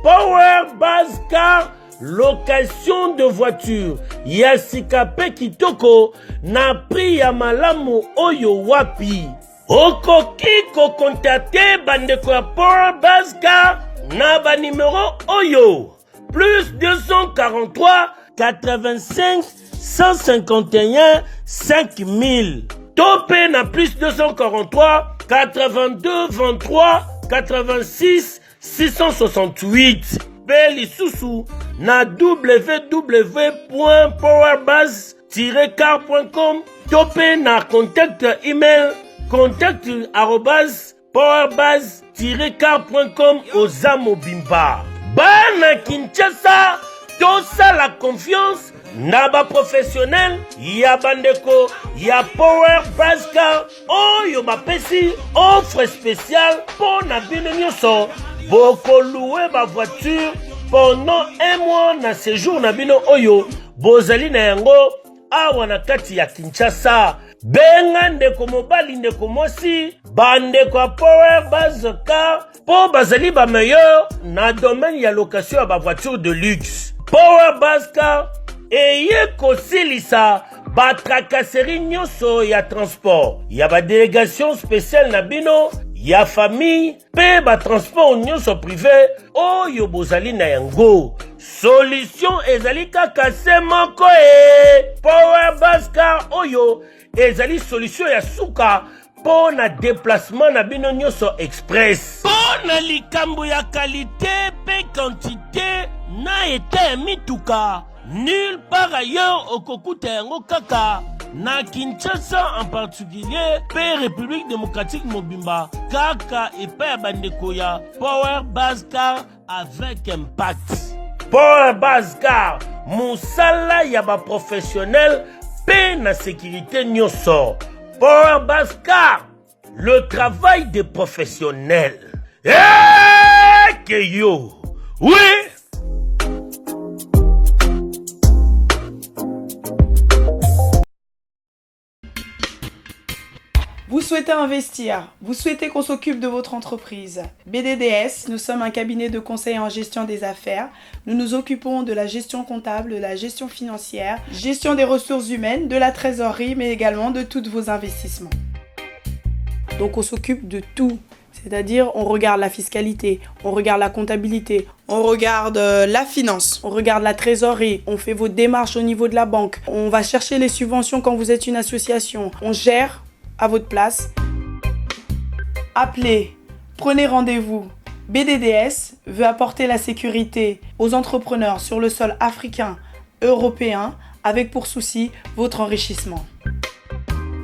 Power Buzz Car location de voiture ya sika mpe kitoko na prix ya malamu oyo wapi okoki kokontakte bandeko ya Power Buzz Car na banimero oyo plus 243 85 151 5000 to mpe na plus 243 82 23 86 668 mpe lisusu na www.powerbase-car.com to mpe na contact email Contact arobase powerbase-car.com. Oza mobimba. Bana Kinshasa, tosala confiance na baprofessionnel ya bandeko ya Power Base Car oyo bapesi offre spéciale mpo na bino nyonso. Bokolouer bavoiture pendant un mois na séjour na bino oyo bozali na yango awa na kati ya Kinshasa. Benga ndeko mobali, ndeko mwasi, bandeko ya Power Base Car, mpo bazali bameilleur na domaine ya location ya bavoiture de luxe. Power Base Car eye kosilisa batracasserie nyonso ya transport ya badélégation spéciale na bino ya famille mpe batransport nyonso privé oyo bozali na yango. Solution ezali kaka se moko e Power Base Car, oyo ezali solution ya suka mpo na déplacement na bino nyonso express. Mpo na likambo ya qualité mpe quantité na état ya mituka, nulle part ailleurs okokuta yango, kaka na Kinshasa en particulier mpe République démocratique mobimba, kaka epai ya bandeko ya Power Base Car avec impact. Power Base Car, mosala ya baprofessionnel mpe na sécurité nyonso. Power Base Car, le travail des professionnels. Eke yo, oui. Vous souhaitez investir, vous souhaitez qu'on s'occupe de votre entreprise. BDDS, nous sommes un cabinet de conseil en gestion des affaires. Nous nous occupons de la gestion comptable, de la gestion financière, gestion des ressources humaines, de la trésorerie, mais également de tous vos investissements. Donc on s'occupe de tout. C'est-à-dire, on regarde la fiscalité, on regarde la comptabilité, on regarde la finance, on regarde la trésorerie, on fait vos démarches au niveau de la banque, on va chercher les subventions quand vous êtes une association, on gère à votre place. Appelez, prenez rendez-vous. BDDS veut apporter la sécurité aux entrepreneurs sur le sol africain, européen, avec pour souci votre enrichissement.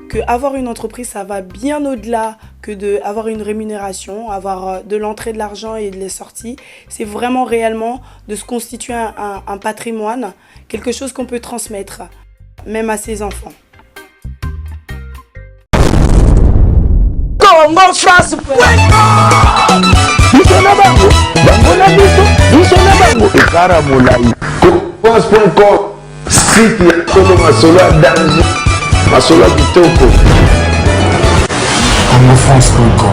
Que avoir une entreprise, ça va bien au-delà que de avoir une rémunération, avoir de l'entrée de l'argent et de les sorties. C'est vraiment réellement de se constituer un patrimoine, quelque chose qu'on peut transmettre, même à ses enfants. Congo France. Biso na bango, bango na biso, biso na bango, ekara molai. France.com, site ya solo, masolo ya danger, masolo ya kitoko. congofrance.com.